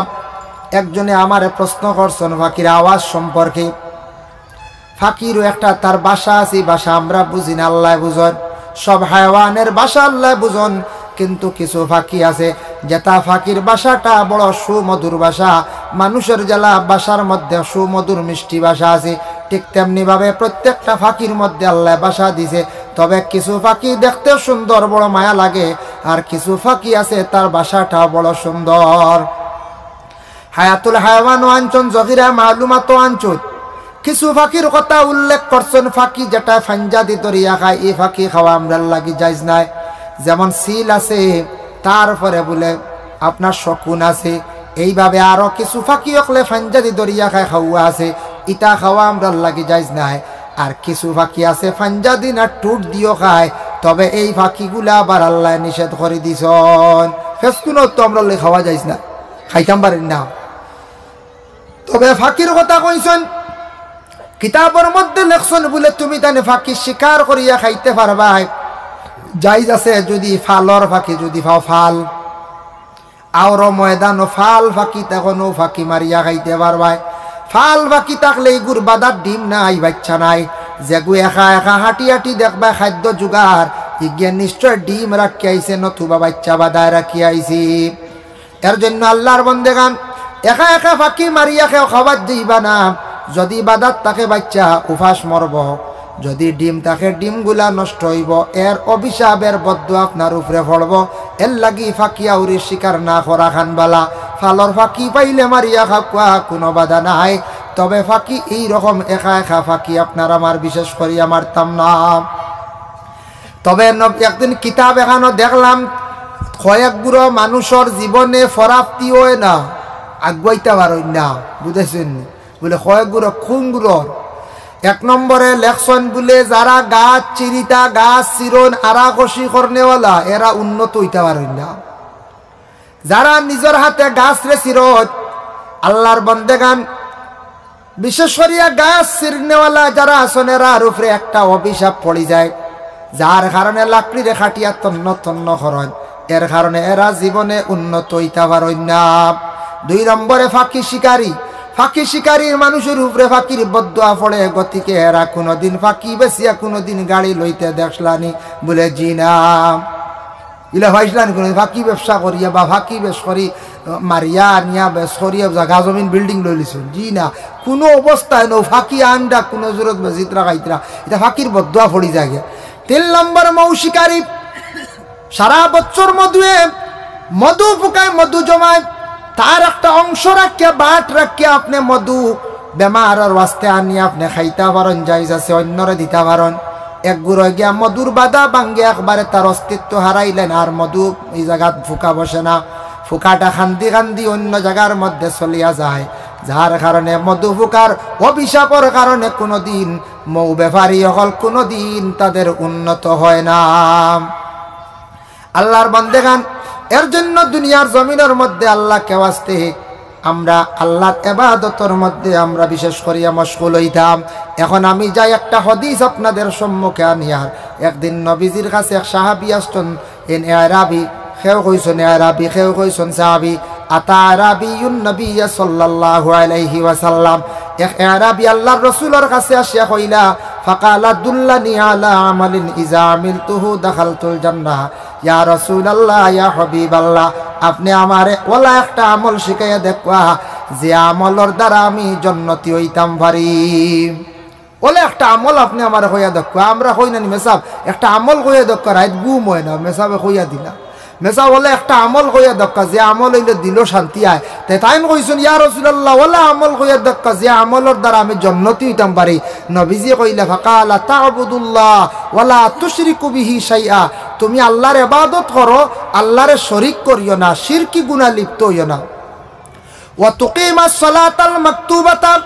একজনে আমারে প্রশ্ন করছন ফাকির আওয়াজ সম্পর্কে। ফাকিরও একটা তার ভাষা আছে, ভাষা আমরা বুঝি না, আল্লায় বুঝইন। সব হায়ওয়ানের ভাষা আল্লায় বুঝইন, কিন্তু কিছু ফাকি আছে, যেতা ফাকির ভাষাটা বড় সুমধুর ভাষা। মানুষর যেলা ভাষার মধ্যে সুমধুর মিষ্টি ভাষা আছে, ঠিক তেমনি ভাবে প্রত্যেকটা ফাকির মধ্যে আল্লায় ভাষা দিছে। তবে কিছু ফাকি দেখতে সুন্দর, বড় মায়া লাগে, আর কিছু ফাকি আছে তার ভাষাটা বড় সুন্দর। হায়াতুল হায়ওয়ানও আনছইন, জহিরা মালুমাতও আনছইন। কিছু ফাকির কথা উল্লেখ করছইন, ফাকি যেতায় ফাঞ্জাদি ধরিয়া খায়, ই ফাকি খাওয়া আমরার লাগি জায়েজ নায়। যেমন সিল আছে, তারপরে বুলে আপনার শকুন আছে, এইভাবে আরো কিছু ফাকি অকলে ফাঞ্জাদি ধরিয়া খায়, খাওয়া আছে, ইতা খাওয়া আমরার লাগি জায়েজ নায়। আর কিছু ফাকি আছে ফাঞ্জাদি না টুট দিও খায়, তবে এই ফাকিগুলা আবার আল্লায় নিষেধ করি দিছইন। ফেসকুনও তো আমরার লাগি খাওয়া জায়েজ না, খাইতাম পারি না। তবে ফাকির কথা কইছইন, কিতাবর মধ্যে লেখছইন বুলে তুমি তানে ফাকি শিকার করিয়া খাইতে পারবায়, জায়েজ আছে। যদি ফালর ফাকি, যদি ফাও ফাল, আওরো ময়দানো ফাল ফাকি থাকইন, অউ ফাকি মারিয়া খাইতে পারবায়। ফাল ফাকি থাকলে ইগুর বাদাত ডিম নাই, বাইচ্চা নাই। যেগু একা একা হাঁটি হাঁটি দেখবায় খাদ্য জুগার, ইগিয়ে নিশ্চয় ডিম রাখিয়া আইছে, নতুবা বাইচ্চা বাদায় রাখিয়া আইছে। এর জন্য আল্লার বন্দেগান, একা একা ফাকি মারিয়া কেউ খাওয়াত যাইবা না। যদি বাদাত থাকে বাইচ্চা, উপাস মরবো। যদি ডিম থাকে, ডিমগুলা নষ্ট অইবো। এর অভিশাপ, এর বদদোয়া আপনার উপরে পড়বো। এর লাগি ফাকি আউরির শিকার না করা খান বালা। ফালর ফাকি পাইলে মারিয়া খাউক্কা, কুনু বাধা নাই। তবে ফাকি এই রকম একা একা ফাকি আপনার আমার, বিশেষ করি আমার তাম না। তবে ন-, একদিন কিতাব এখানো দেখলাম, কয়েকগুলো মানুষর জীবনে ফরাপ্তি অয় না, আগুয়াইতা পারইন না, বুঝছইন নি? বুলে কয়েকগুলো, কুনগুলোর? এক নম্বরে লেখছইন বুলে যারা গাছ চিরিতা, গাছ চিরইন, আরা কষি করনেওয়ালা, এরা উন্নত অইতা পারইন না। যারা নিজর হাতে গাছরে চিরইন, আল্লার বন্দেগান, বিশেষ করিয়া গাছ চিরনেওয়ালা যারা আছইন, এরার উপরে একটা অভিশাপ পড়ি যায়, যার কারণে লাকড়িরে কাটিয়া তন্ন তন্ন করইন, এর কারণে এরা জীবনে উন্নত অইতা পারইন না। দুই নম্বরে ফাকি শিকারী, ফাকি শিকারীর মানুষর উপরে ফাকির বদদোয়া পড়ে, গতিকে এরা কুনুদিন ফাকি বেচিয়া কুনুদিন গাড়ি লইতে দেখছলানি? বুলে, জি না। ইলা পাইছলানি কুনু ফাকি ব্যবসা করিয়া বা ফাকি বেশ করি, আহ, মারিয়া আনিয়া বেশ করিয়া জাগা জমিন বিল্ডিং লইলিছইন? জি না, কুনু অবস্থায় নু ফাকি আনরা কুনু জুরত বেচিতরা খাইতরা, ইটা ফাকির বদদোয়া পড়ি যায়গি। তিন নম্বর মৌ শিকারী, সারা বছর মধুয়ে মধু ফুকায়, মধু জমায়, তার একটা অংশ রাখিয়া, বাট রাখিয়া আপনে মধু বেমারর ওয়াস্তে আনিয়া আপনে খাইতা পারইন, জায়েজ আছে, অইন্যরে দিতা পারইন। এক গুরু গিয়া মধুর বাধা ভাঙ্গিয়া একবারে তার অস্তিত্ব হারাইলাইন, আর মধু ই জাগাত ফুকা বসে না, ফুকাটা খান্দি খান্দি অইন্য জাগার মধ্যে চলিয়া যায়, যার কারণে মধু ফুকার অভিশাপর কারণে কুনুদিন মৌ বেপারী অকল কুনুদিন তাদের উন্নত হয় না। আল্লার বন্দেগান, এর জন্য দুনিয়ার জমিনর মধ্যে আল্লাকে ওয়াস্তে আমরা আল্লাহর ইবাদতর মধ্যে আমরা বিশেষ করিয়া মশগুল অইতাম। এখন আমি যাই একটা হাদিস আপনাদের সম্মুখে আনিয়ার। একদিন নবীজির কাছে এক সাহাবী আসছইন, এন আরাবি, কেউ কইছইন আরাবি, কেউ কইছইন সাহাবী। আতা আরাবিয়ুন নবিয়্যা সাল্লাল্লাহু আলাইহি ওয়াসাল্লাম। এক আরাবি আল্লাহর রাসূলর কাছে আসিয়া কইলা, ফাকালা দুল্লানি আলা আমালিন ইজা আমিলতুহু দাখালতুল জান্নাহ। ইয়া রাসূলুল্লাহ, ইয়া হাবিবাল্লাহ, আপনে আমারে ওলা একটা আমল শিখাইয়া দেউক্কা, যে আমলর দ্বারা আমি জন্নতি অইতাম পারি। ওলা একটা আমল আপনে আমারে কইয়া দেউক্কা। আমরা কই না নি, মেসাব, একটা আমল কইয়া দেউক্কা, রাইত ঘুম অয় না, মেসাবে কইয়া দিলা। মেসাব, ওলা একটা আমল কইয়া দেউক্কা, যে আমল অইলে দিলো শান্তি আয়। তে তাইন কইছইন, ইয়া রাসূলুল্লাহ, ওলা আমল কইয়া দেউক্কা, যে আমলর দ্বারা আমি জন্নতি অইতাম পারি। নবীজি কইলা, ফাকালা তা'বুদুল্লাহ ওয়ালা তুশরিকু বিহি শাইআ, তুমি আল্লাহর ইবাদত করো, আল্লাহরে শরিক করিও না, শিরকি গুনা লিপ্ত অইও না। ওয়া তুকিমাস সালাতাল মাকতুবাতা,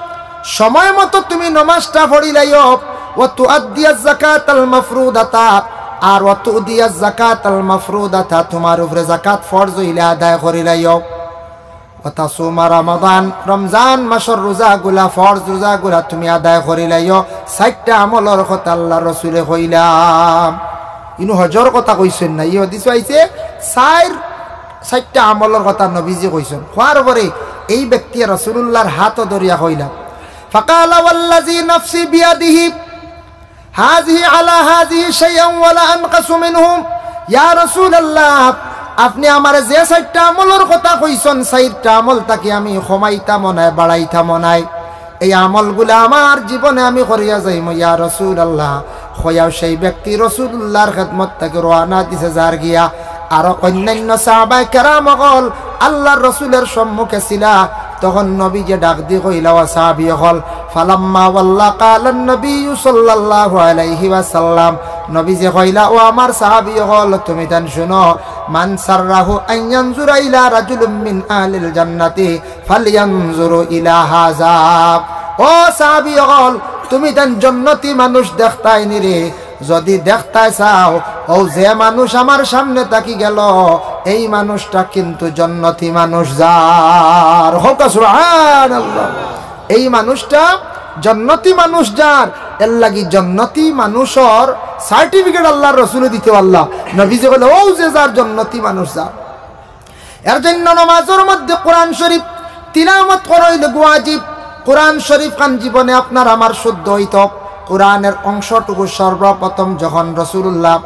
সময় মতো তুমি নমাজটা পড়িলাইও। ওয়া তুআদ্দিয়াজ যাকাতাল মাফরুদাতা, আর ওয়া তুদিয়াজ যাকাতাল মাফরুদাতা, তুমার উপরে যাকাত ফরজ অইলে আদায় করিলাইও। ওয়া তাসুমা রমাদান, রমজান মাসর রোজাগুলা, ফরজ রোজাগুলা তুমি আদায় করিলাইও। চাইরটা আমলর কথা আল্লাহর রাসূলে কইলা। ইনো হজর কথা কইছইন না, ই হাদিসো আইছে চাইর, চাইরটা আমলর কথা নবীজি কইছইন। কওয়ার পরে এই ব্যক্তিয়ে রাসূলুল্লাহর হাতও ধরিয়া কইলা, ফাকালা ওয়াল্লাযী নাফসী বিয়াদিহি, হাযিহি আলা হাযিহি শাইআন ওয়ালা আনকাসু মিনহু। ইয়া রাসূলুল্লাহ, আপনে আমারে যে চাইরটা আমলর কথা কইছইন, চাইরটা আমল থাকি আমি কমাইতামও নায়, বাড়াইতামও নায়। এই আমলগুলা আমার জীবনে আমি করিয়া যাইমু, ইয়া রাসূলুল্লাহ। কইয়াউ সেই ব্যক্তি রাসূলুল্লাহর খেদমত থাকি রওয়ানা দিছে যার গিয়া। আরো অন্যান্য সাহাবায়ে কেরাম অকল আল্লাহর রাসূলের সম্মুখে ছিলা, তখন নবীজি ডাক দি কইলা, ও সাহাবী অকল, ফালাম্মা ওয়াল্লা কালান নবী সাল্লাল্লাহু আলাইহি ওয়াসাল্লাম, নবীজি কইলা, ও আমার সাহাবী অকল, তুমি তান শুনো, মান সাররাহু আন ইয়ানজুরা ইলা রাজুলিম মিন আহলিল জান্নাতি ফালইয়ানজুরু ইলা হাযা। ও সাহাবী অকল, তুমি তান জন্নতি মানুষ দেখতায় নি রে, যদি দেখতায় চাও, অউ যে মানুষ আমার সামনে থাকি গেল, এই মানুষটা কিন্তু জন্নতি মানুষ যার। কউক্কা সুবহানাল্লাহ। এই মানুষটা জন্নতি মানুষ যার, এরলাগি জন্নতি মানুষর সার্টিফিকেট আল্লাহর রাসূলে দিতে পারলা। নবীজি কইলা, অউ যে যার জন্নতি মানুষ যার। এর জন্য নমাজর মধ্যে কোরআন শরীফ তিলাওয়াত করা অইলো ওয়াজিব। কোরআন শরীফ খান জীবনে আপনার আমার শুদ্ধ অইতো। কোরআনের অংশটুকু সর্বপ্রথম যখন রাসূলুল্লাহ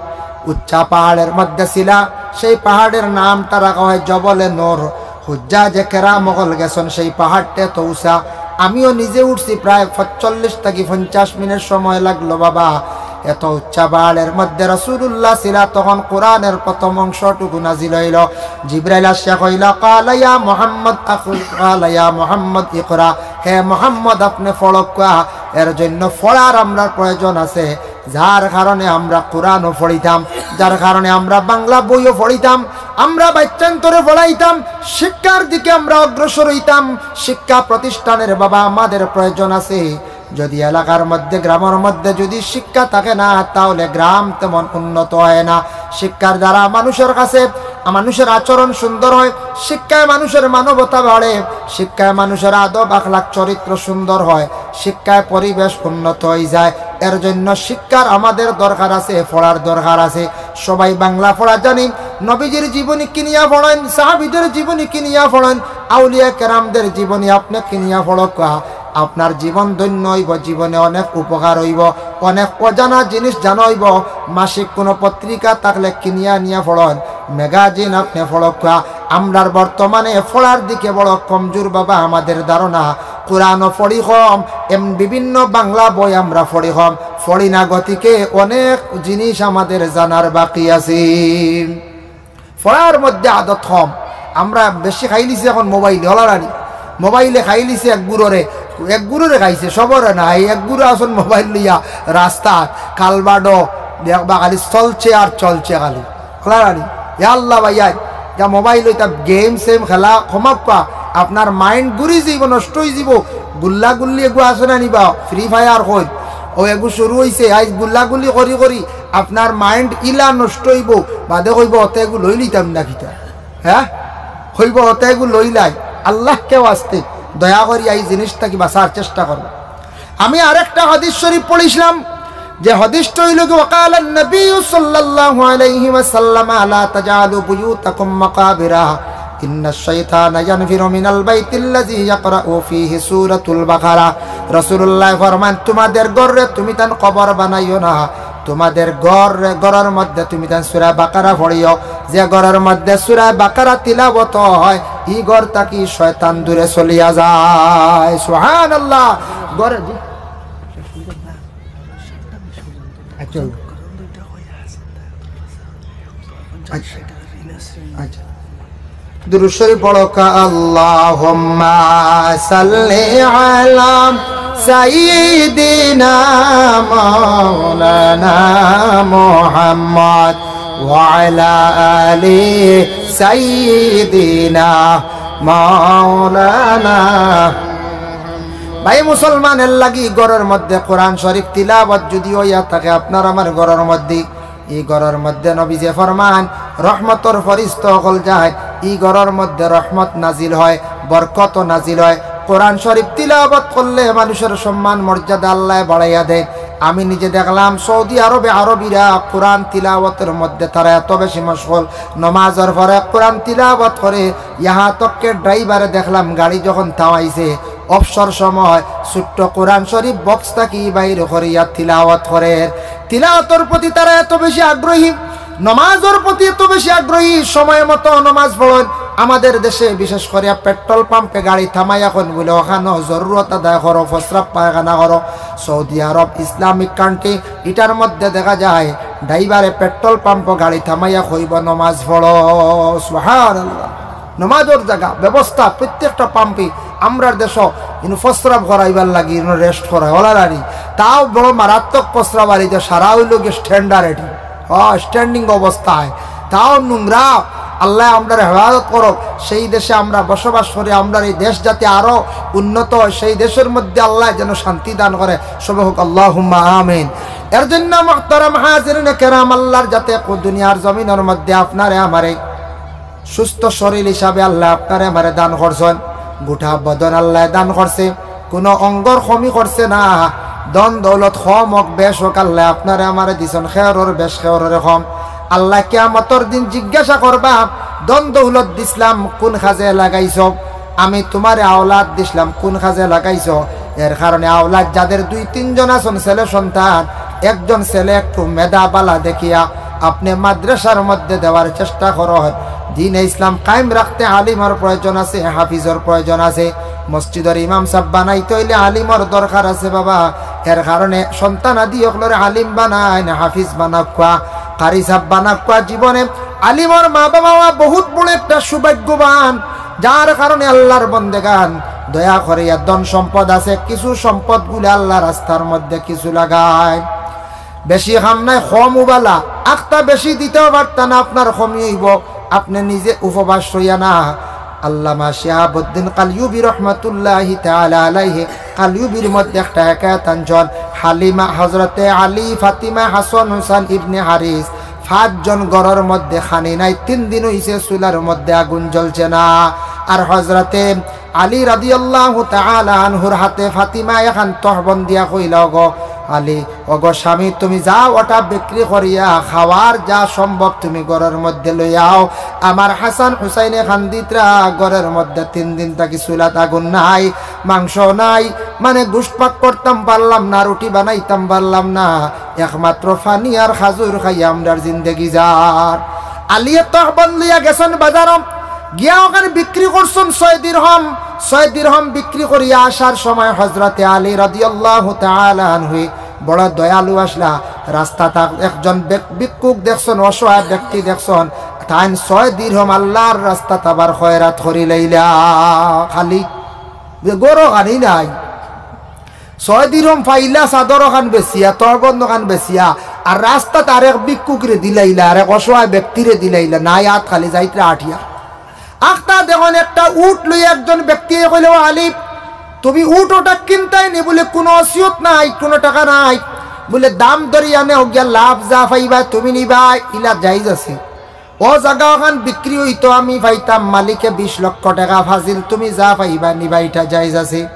উচ্চা পাহাড়ের মধ্যে ছিলা, সেই পাহাড়ের নামটা রাখা হয় জবলে নূর। হুজ্জাজে কেরাম অকল গেছইন সেই পাহাড়টা এত উঁচা। আমিও নিজে উঠছি, প্রায় পাঁচচল্লিশ থাকি পঞ্চাশ মিনিট সময় লাগলো বাবা। এত উচ্চা পাহাড়ের মধ্যে রাসূলুল্লাহ ছিলা, তখন কোরআনের প্রথম অংশটুকু নাজিল অইলো। জিব্রাইল আসিয়া কইলা, "ক্বালা ইয়া মুহাম্মদ আখ-, ক্বালা ইয়া মুহাম্মদ ইকরা।" হে মুহাম্মদ, আপনে পড়উক্কা। এর জন্য পড়ার আমরার প্রয়োজন আছে, যার কারণে আমরা কোরআনও পড়িতাম, যার কারণে আমরা বাংলা বইও পড়িতাম, আমরা বাইচ্চাইন্তরে পড়াইতাম, শিক্ষার দিকে আমরা অগ্রসর অইতাম। শিক্ষা প্রতিষ্ঠানের বাবা আমাদের প্রয়োজন আছে। যদি এলাকার মধ্যে, গ্রামের মধ্যে যদি শিক্ষা থাকে না, তাহলে গ্রাম তেমন উন্নত হয় না। শিক্ষার দ্বারা মানুষের কাছে, মানুষের আচরণ সুন্দর হয়, শিক্ষায় মানুষের মানবতা বাড়ে, শিক্ষায় মানুষের আদব আখলাক চরিত্র সুন্দর হয়, শিক্ষায় পরিবেশ উন্নত হয়ে যায়। এর জন্য শিক্ষার আমাদের দরকার আছে, পড়ার দরকার আছে। সবাই বাংলা পড়া জানি, নবীজির জীবনী কিনিয়া পড়ইন, সাহাবীদের জীবনী কিনিয়া পড়ইন, আউলিয়া কেরামদের জীবনী আপনে কিনিয়া পড়উক্কা। আপনার জীবন ধন্য অইবো, জীবনে অনেক উপকার অইবো, অনেক অজানা জিনিস জানা অইবো। মাসিক কোনো পত্রিকা থাকলে কিনিয়া নিয়া পড়ইন, ম্যাগাজিন আপনে পড়উক্কা। আমরার বর্তমানে পড়ার দিকে বড় কমজোর বাবা আমাদের ধারণা। কোরআনও পড়ি কম, এম বিভিন্ন বাংলা বই আমরা পড়ি কম, পড়ি না গতিকে অনেক জিনিস আমাদের জানার বাকি আছে। পড়ার মধ্যে আদত কম। আমরা বেশি খাইলিছি এখন মোবাইলে, অলা নানি? মোবাইলে খাইলিছে এক গুরুরে, এক গুরুরে খাইছে, সবরে না। এই এক গুরু আছইন মোবাইল লইয়া রাস্তাত, কালবাডো, দেখবা খালি চলছে আর চলছে খালি, অলা নানি? ইয়া আল্লাহ ভাইয়া, যা মোবাইল অইতা গেম সেম খেলা কমাউক্কা, আপনার মাইন্ড ঘুরি যাইবো, নষ্ট অই যাইবো। গুল্লা গুল্লি এগু আছে না নিবা, ফ্রি ফায়ার কইন, অউ এগু শুরু অইছে, আইজ গুল্লা গুল্লি করি করি আপনার মাইন্ড ইলা নষ্ট অইবো, বাদে কইবো, "অতে এগু লইলিতাম না কিতা?" হে? কইবো, "অতে এগু লইলাই।" আল্লাহকে ওয়াস্তে দয়া করিয়া এই জিনিস থাকি বাঁচার চেষ্টা করবা। আমি আরেকটা হাদিস শরীফ পড়ছিলাম, যে হাদিসটা অইলো গি, وقال النبي صلى الله عليه وسلم: لا تجعلوا بيوتكم مقابر إن الشيطان ينفر من البيت الذي يقرأ فيه سورة البقرة। রাসূলুল্লাহ ফরমান, তোমাদের ঘররে তুমি তান কবর বানাইও না, তোমাদের ঘর, ঘরর মধ্যে তুমি তান সূরা বাকারা পড়িও, যে ঘরর মধ্যে সূরা বাকারা তিলাওয়াত হয়, ই ঘর থাকি শয়তান দূরে চলিয়া যায়। সুবহানাল্লাহ। ঘরে, জি। আচ্ছা। আচ্ছা। আচ্ছা। দুরূদ শরীফ পড়ো কা, اللهم صل على سيدنا مولانا محمد وعلى آل سيدنا مولانا। ভাই মুসলমান, এর লাগি ঘরর মধ্যে কোরআন শরীফ তিলাওয়াত যদি অইয়া থাকে আপনার আমার ঘরর মধ্যে, ই ঘরর মধ্যে নবীজিয়ে ফরমান, রহমতর ফিরিস্তা অকল যায়, ই ঘরর মধ্যে রহমত নাজিল হয়, বরকত নাজিল হয়। কোরআন শরীফ তিলাওয়াত করলে মানুষর সম্মান মর্যাদা আল্লায় বাড়াইয়া দেয়। আমি নিজে দেখলাম সৌদি আরবে আরবিরা কোরআন তিলাওয়াতর মধ্যে তারা এত বেশি মশগুল, নমাজর পরে কোরআন তিলাওয়াত করে, ইহা তককে ড্রাইভারে দেখলাম গাড়ি যখন থামাইছে, অবসর সময় ছোট্ট কোরআন শরীফ বক্স থাকি বাইর করিয়া তিলাওয়াত করের। তিলাওয়াতর প্রতি তারা এত বেশি আগ্রহী, নমাজর প্রতি এত বেশি আগ্রহী, সময় মতো নমাজ পড়ইন। আমাদের দেশে বিশেষ করিয়া পেট্রোল পাম্পে গাড়ি থামাইয়া কইন বুলে, "ওখানো জরুরত আদায় করো, প্রস্রাব পায়খানা করো।" সৌদি আরব, ইসলামিক কান্ট্রি, ইটার মধ্যে দেখা যায় ড্রাইভারে পেট্রোল পাম্পো গাড়ি থামাইয়া কইবো, "নমাজ পড়ো।" সুবহানাল্লাহ। নমাজর জাগা, ব্যবস্থা, প্রত্যেকটা পাম্পে। আমরার দেশো ইনো প্রস্রাব করাইবার লাগি, ইনো রেস্ট করায়, ওলা রানি। তাও বড় মারাত্মক প্রস্রাব, আর এই যে সারা অইলো গি স্ট্যান্ডার্ড এটি। ও, স্ট্যান্ডিং অবস্থায়। তাও নোংরা। আল্লায় আমরার হেফাজত করুক। সেই দেশে আমরা বসবাস করি, আমরার এই দেশ যাতে আরো উন্নত হয়, সেই দেশর মধ্যে আল্লায় যেন শান্তি দান করে। সবে হোক আল্লাহুম্মা আমিন। এর জন্য মুহতারাম হাজিরিনে কেরাম, আল্লার যাতে কো-, দুনিয়ার জমিনর মধ্যে আপনারে আমারে সুস্থ শরীর হিসাবে আল্লায় আপনারে আমারে দান করছইন, গোটা বদন আল্লায় দান করছে, কুনু অঙ্গর কমি করছে না। ধন দৌলত কম হোক বেশ হোক, আল্লায় আপনারে আমারে দিছইন, খেয়রর বেশ খেয়রর কম। আল্লায় কিয়ামতর দিন জিজ্ঞাসা করবা, "ধন দৌলত দিছলাম, কুন কাজে লাগাইছো? আমি তুমারে আওলাদ দিছলাম, কুন কাজে লাগাইছো?" এর কারণে আওলাদ যাদের দুই তিনজন আছইন ছেলে সন্তান, একজন ছেলে একটু মেধা বালা দেখিয়া আপনে মাদ্রাসার মধ্যে দেওয়ার চেষ্টা করইন। দ্বীনে ইসলাম কায়েম রাখতে আলিমর প্রয়োজন আছে, হাফিজর প্রয়োজন আছে। মসজিদর ইমাম সাব বানাইতে অইলে আলিমর দরকার আছে বাবা। এর কারণে সন্তানাদি অকলরে আলিম বানাইন, হাফিজ বানাউক্কা, কারি সাব বানাউক্কা। জীবনে আলিমর মা বাবা অওয়া বহুত বড় একটা সৌভাগ্যবান, যার কারণে আল্লার বন্দেগান দয়া করিয়া ধন সম্পদ আছে, কিছু সম্পদগুলা আল্লার রাস্তার মধ্যে কিছু লাগাইন। বেশি কাম নাই, কমউ বালা। আখতা বেশি দিতেও পারতা না, আপনার কমি অইবো, আপনে নিজে উপবাস অইয়া না। আল্লামা শিহাবুদ্দিন কালিউবি রহমাতুল্লাহি তাআলা আলাইহি কালিউবির মধ্যে একটা হেকায়াত আনছইন। হালিমা, হজরতে আলী, ফাতিমা, হাসান, হুসাইন, ইবনে হারিস, পাঁচজন ঘরর মধ্যে খানি নাই, তিন দিন অইছে চুলার মধ্যে আগুন জ্বলছে না। আর হজরতে আলী রাদিয়াল্লাহু তাআলা আনহুর হাতে ফাতিমা এখান তহবন্দ দিয়া কইলা, "ওগো আলী, ওগো স্বামী, তুমি যাও, ওটা বিক্রি করিয়া খাওয়ার যা সম্ভব তুমি ঘরর মধ্যে লইয়া আও। আমার হাসান হুসাইনে কান্দিত্রা ঘরর মধ্যে তিন দিন থাকি চুলাত আগুন নাই, মাংস নাই, মানে গোশত পাক করতাম পারলাম না, রুটি বানাইতাম পারলাম না, একমাত্র পানি আর খাজুর খাইয়া আমরার জিন্দেগি যার।" আলীয়ে তহবন্দ লইয়া গেছইন বাজারো, গিয়া ওখান বিক্রি করছইন ছয় দিরহম। ছয় দিরহম বিক্রি করিয়া আসার সময় হজরতে আলী রাদিয়াল্লাহু তাআলা আনহু বড় দয়ালু আছলা। রাস্তাত একজন বেক-, ভিক্ষুক দেখছইন, অসহায় ব্যক্তি দেখছইন, তাইন ছয় দিরহম আল্লার রাস্তাত আবার খয়রাত করিলাইলা। খালি যে ঘরো খানি নাই, ছয় দিরহম পাইলা চাদর ওখান বেচিয়া, তহবন্দ ওখান বেচিয়া, আর রাস্তাত আরেক ভিক্ষুকরে দিলাইলা, আরেক অসহায় ব্যক্তিরে দিলাইলা, নাই আত খালি যাইত্রা আটিয়া। আখতা দেখইন একটা উট লইয়া একজন ব্যক্তিয়ে কইলা, "ও আলী, তুমি উট ওটা কিনতায় নি?" বুলে, "কুনু অসিয়ত নাই, কুনু টাকা নাই।" বুলে, "দাম দরিয়া নেও গিয়া, লাভ যা পাইবা তুমি নিবায়, ইলা জায়েজ আছে।" ও জাগা অখান বিক্রি অইতো, আমি পাইতাম মালিকে বিশ লক্ষ টেকা। ফাজিল, তুমি যা পাইবা নিবা, ইটা জায়েজ আছে।"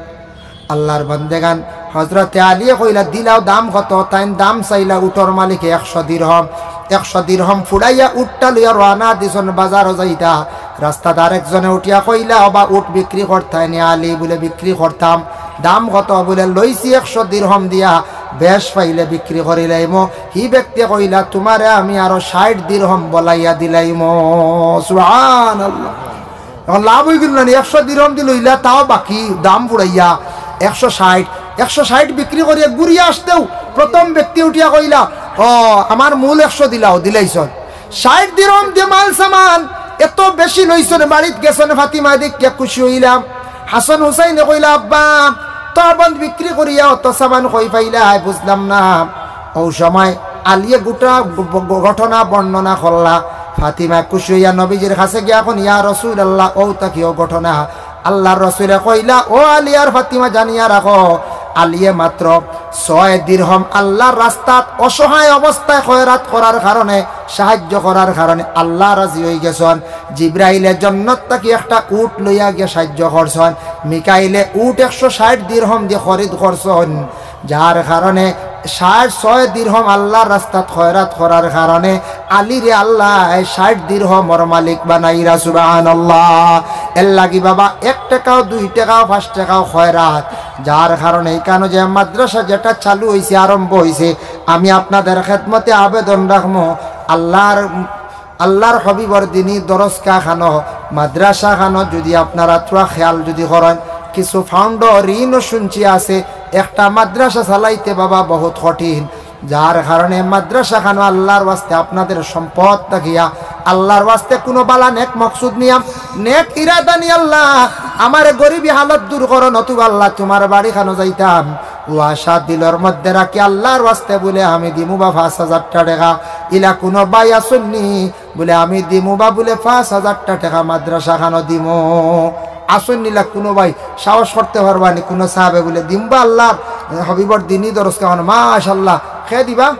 আল্লার বন্দেগান, হজরতে আলীয়ে কইলা, "দিলাও, দাম কত?" তাইন দাম চাইলা উটর মালিকে একশো দিরহম। একশো দিরহম ফুড়াইয়া উটটা লইয়া রওয়ানা দিছইন বাজারো যাইতা। রাস্তাত আরেকজনে উঠিয়া কইলা, "ওবা, উট বিক্রি করতায় নি আলী?" বুলে, "বিক্রি করতাম।" "দাম কত?" বুলে, "লইছি একশো দিরহম দিয়া, বেশ পাইলে বিক্রি করিলাইমু।" হি ব্যক্তিয়ে কইলা, "তুমারে আমি আরো ষাইট দিরহম বলাইয়া দিলাইমু।" সুবহানাল্লাহ। অখন লাভ অইগেল না নি? একশো দিরহম দি লইলা, তাও বাকি দাম ফুড়াইয়া একশো ষাইট। একশো ষাইট বিক্রি করিয়া ঘুরিয়া আসতেউ প্রথম ব্যক্তি উঠিয়া কইলা, "ও, আমার মূল একশো দিলাও।" দিলাইছইন। ষাইট দিরহম দিয়া মাল সামান এত বেশি লইছইন, বাড়িত গেছইন, ফাতিমায় দেখিয়া খুশি অইলা। হাসান হুসাইনে কইলা, "আব্বা, তহবন্দ বিক্রি করিয়া অত সামান কই পাইলায়? বুঝলাম না।" অউ সময় আলীয়ে গোটা গ-, গ-, ঘটনা বর্ণনা করলা। ফাতিমা খুশি অইয়া নবীজির কাছে গিয়া কইন, "ইয়া রাসূলুল্লাহ, অউ থাকি অউ ঘটনা।" আল্লার রসুলে কইলা, "ও আলী আর ফাতিমা, জানিয়া রাখো, আলীয়ে মাত্র ছয় দিরহম আল্লার রাস্তাত অসহায় অবস্থায় খয়রাত করার কারণে, সাহায্য করার কারণে আল্লা রাজি অইগেছইন। জিব্রাইলে জন্নত থাকি একটা উট লইয়া গিয়া সাহায্য করছইন, মিকাইলে উট একশো ষাইট দিরহম দি খরিদ করছইন।" যার কারণে ষাইট, ছয় দিরহম আল্লার রাস্তাত খয়রাত করার কারণে আলীরে আল্লায় ষাইট দিরহমর মালিক বানাইরা। সুবহানাল্লাহ। এরলাগি বাবা, এক টেকাও, দুই টেকাও, পাঁচ টেকাও খয়রাত, যার কারণে ইকানো যে মাদ্রাসা যেটা চালু অইছে, আরম্ভ অইছে, আমি আপনাদের খেদমতে আবেদন রাখমু, আল্লার আল্লার হাবিবর দিনি দরসগা খানো, মাদ্রাসা খানো যুদি আপনারা থুড়া খেয়াল যুদি করইন, কিছু ফাউন্ডর ঋণও শুনছি আছে, একটা মাদ্রাসা চালাইতে বাবা বহুত কঠিন। যার কারণে মাদ্রাসা খানো আল্লার ওয়াস্তে আপনাদের সম্পদ থাকিয়া, আল্লার ওয়াস্তে কুনু বালা নেক মকসুদ নিয়া, নেক ইরাদা নিয়া, "আল্লা, আমার গরিবি হালত দূর করো, নতুবা আল্লা তুমার বাড়ি খানো যাইতাম।" ও আশা দিলর মধ্যে রাখি আল্লার ওয়াস্তে বুলে আমি দিমু বা পাঁচ হাজারটা টেকা। ইলা কুনু ভাই আছইন নি? বুলে, "আমি দিমু বা বুলে পাঁচ হাজারটা টেকা মাদ্রাসা খানো দিমু।" আছইন নি ইলা কুনু ভাই? সাহস করতে পারবা নি কুনু সাবে বুলে, "দিমু বা আল্লার হাবিবর দিনি দরসগা খানো।" মাশাআল্লাহ। কে দিবা?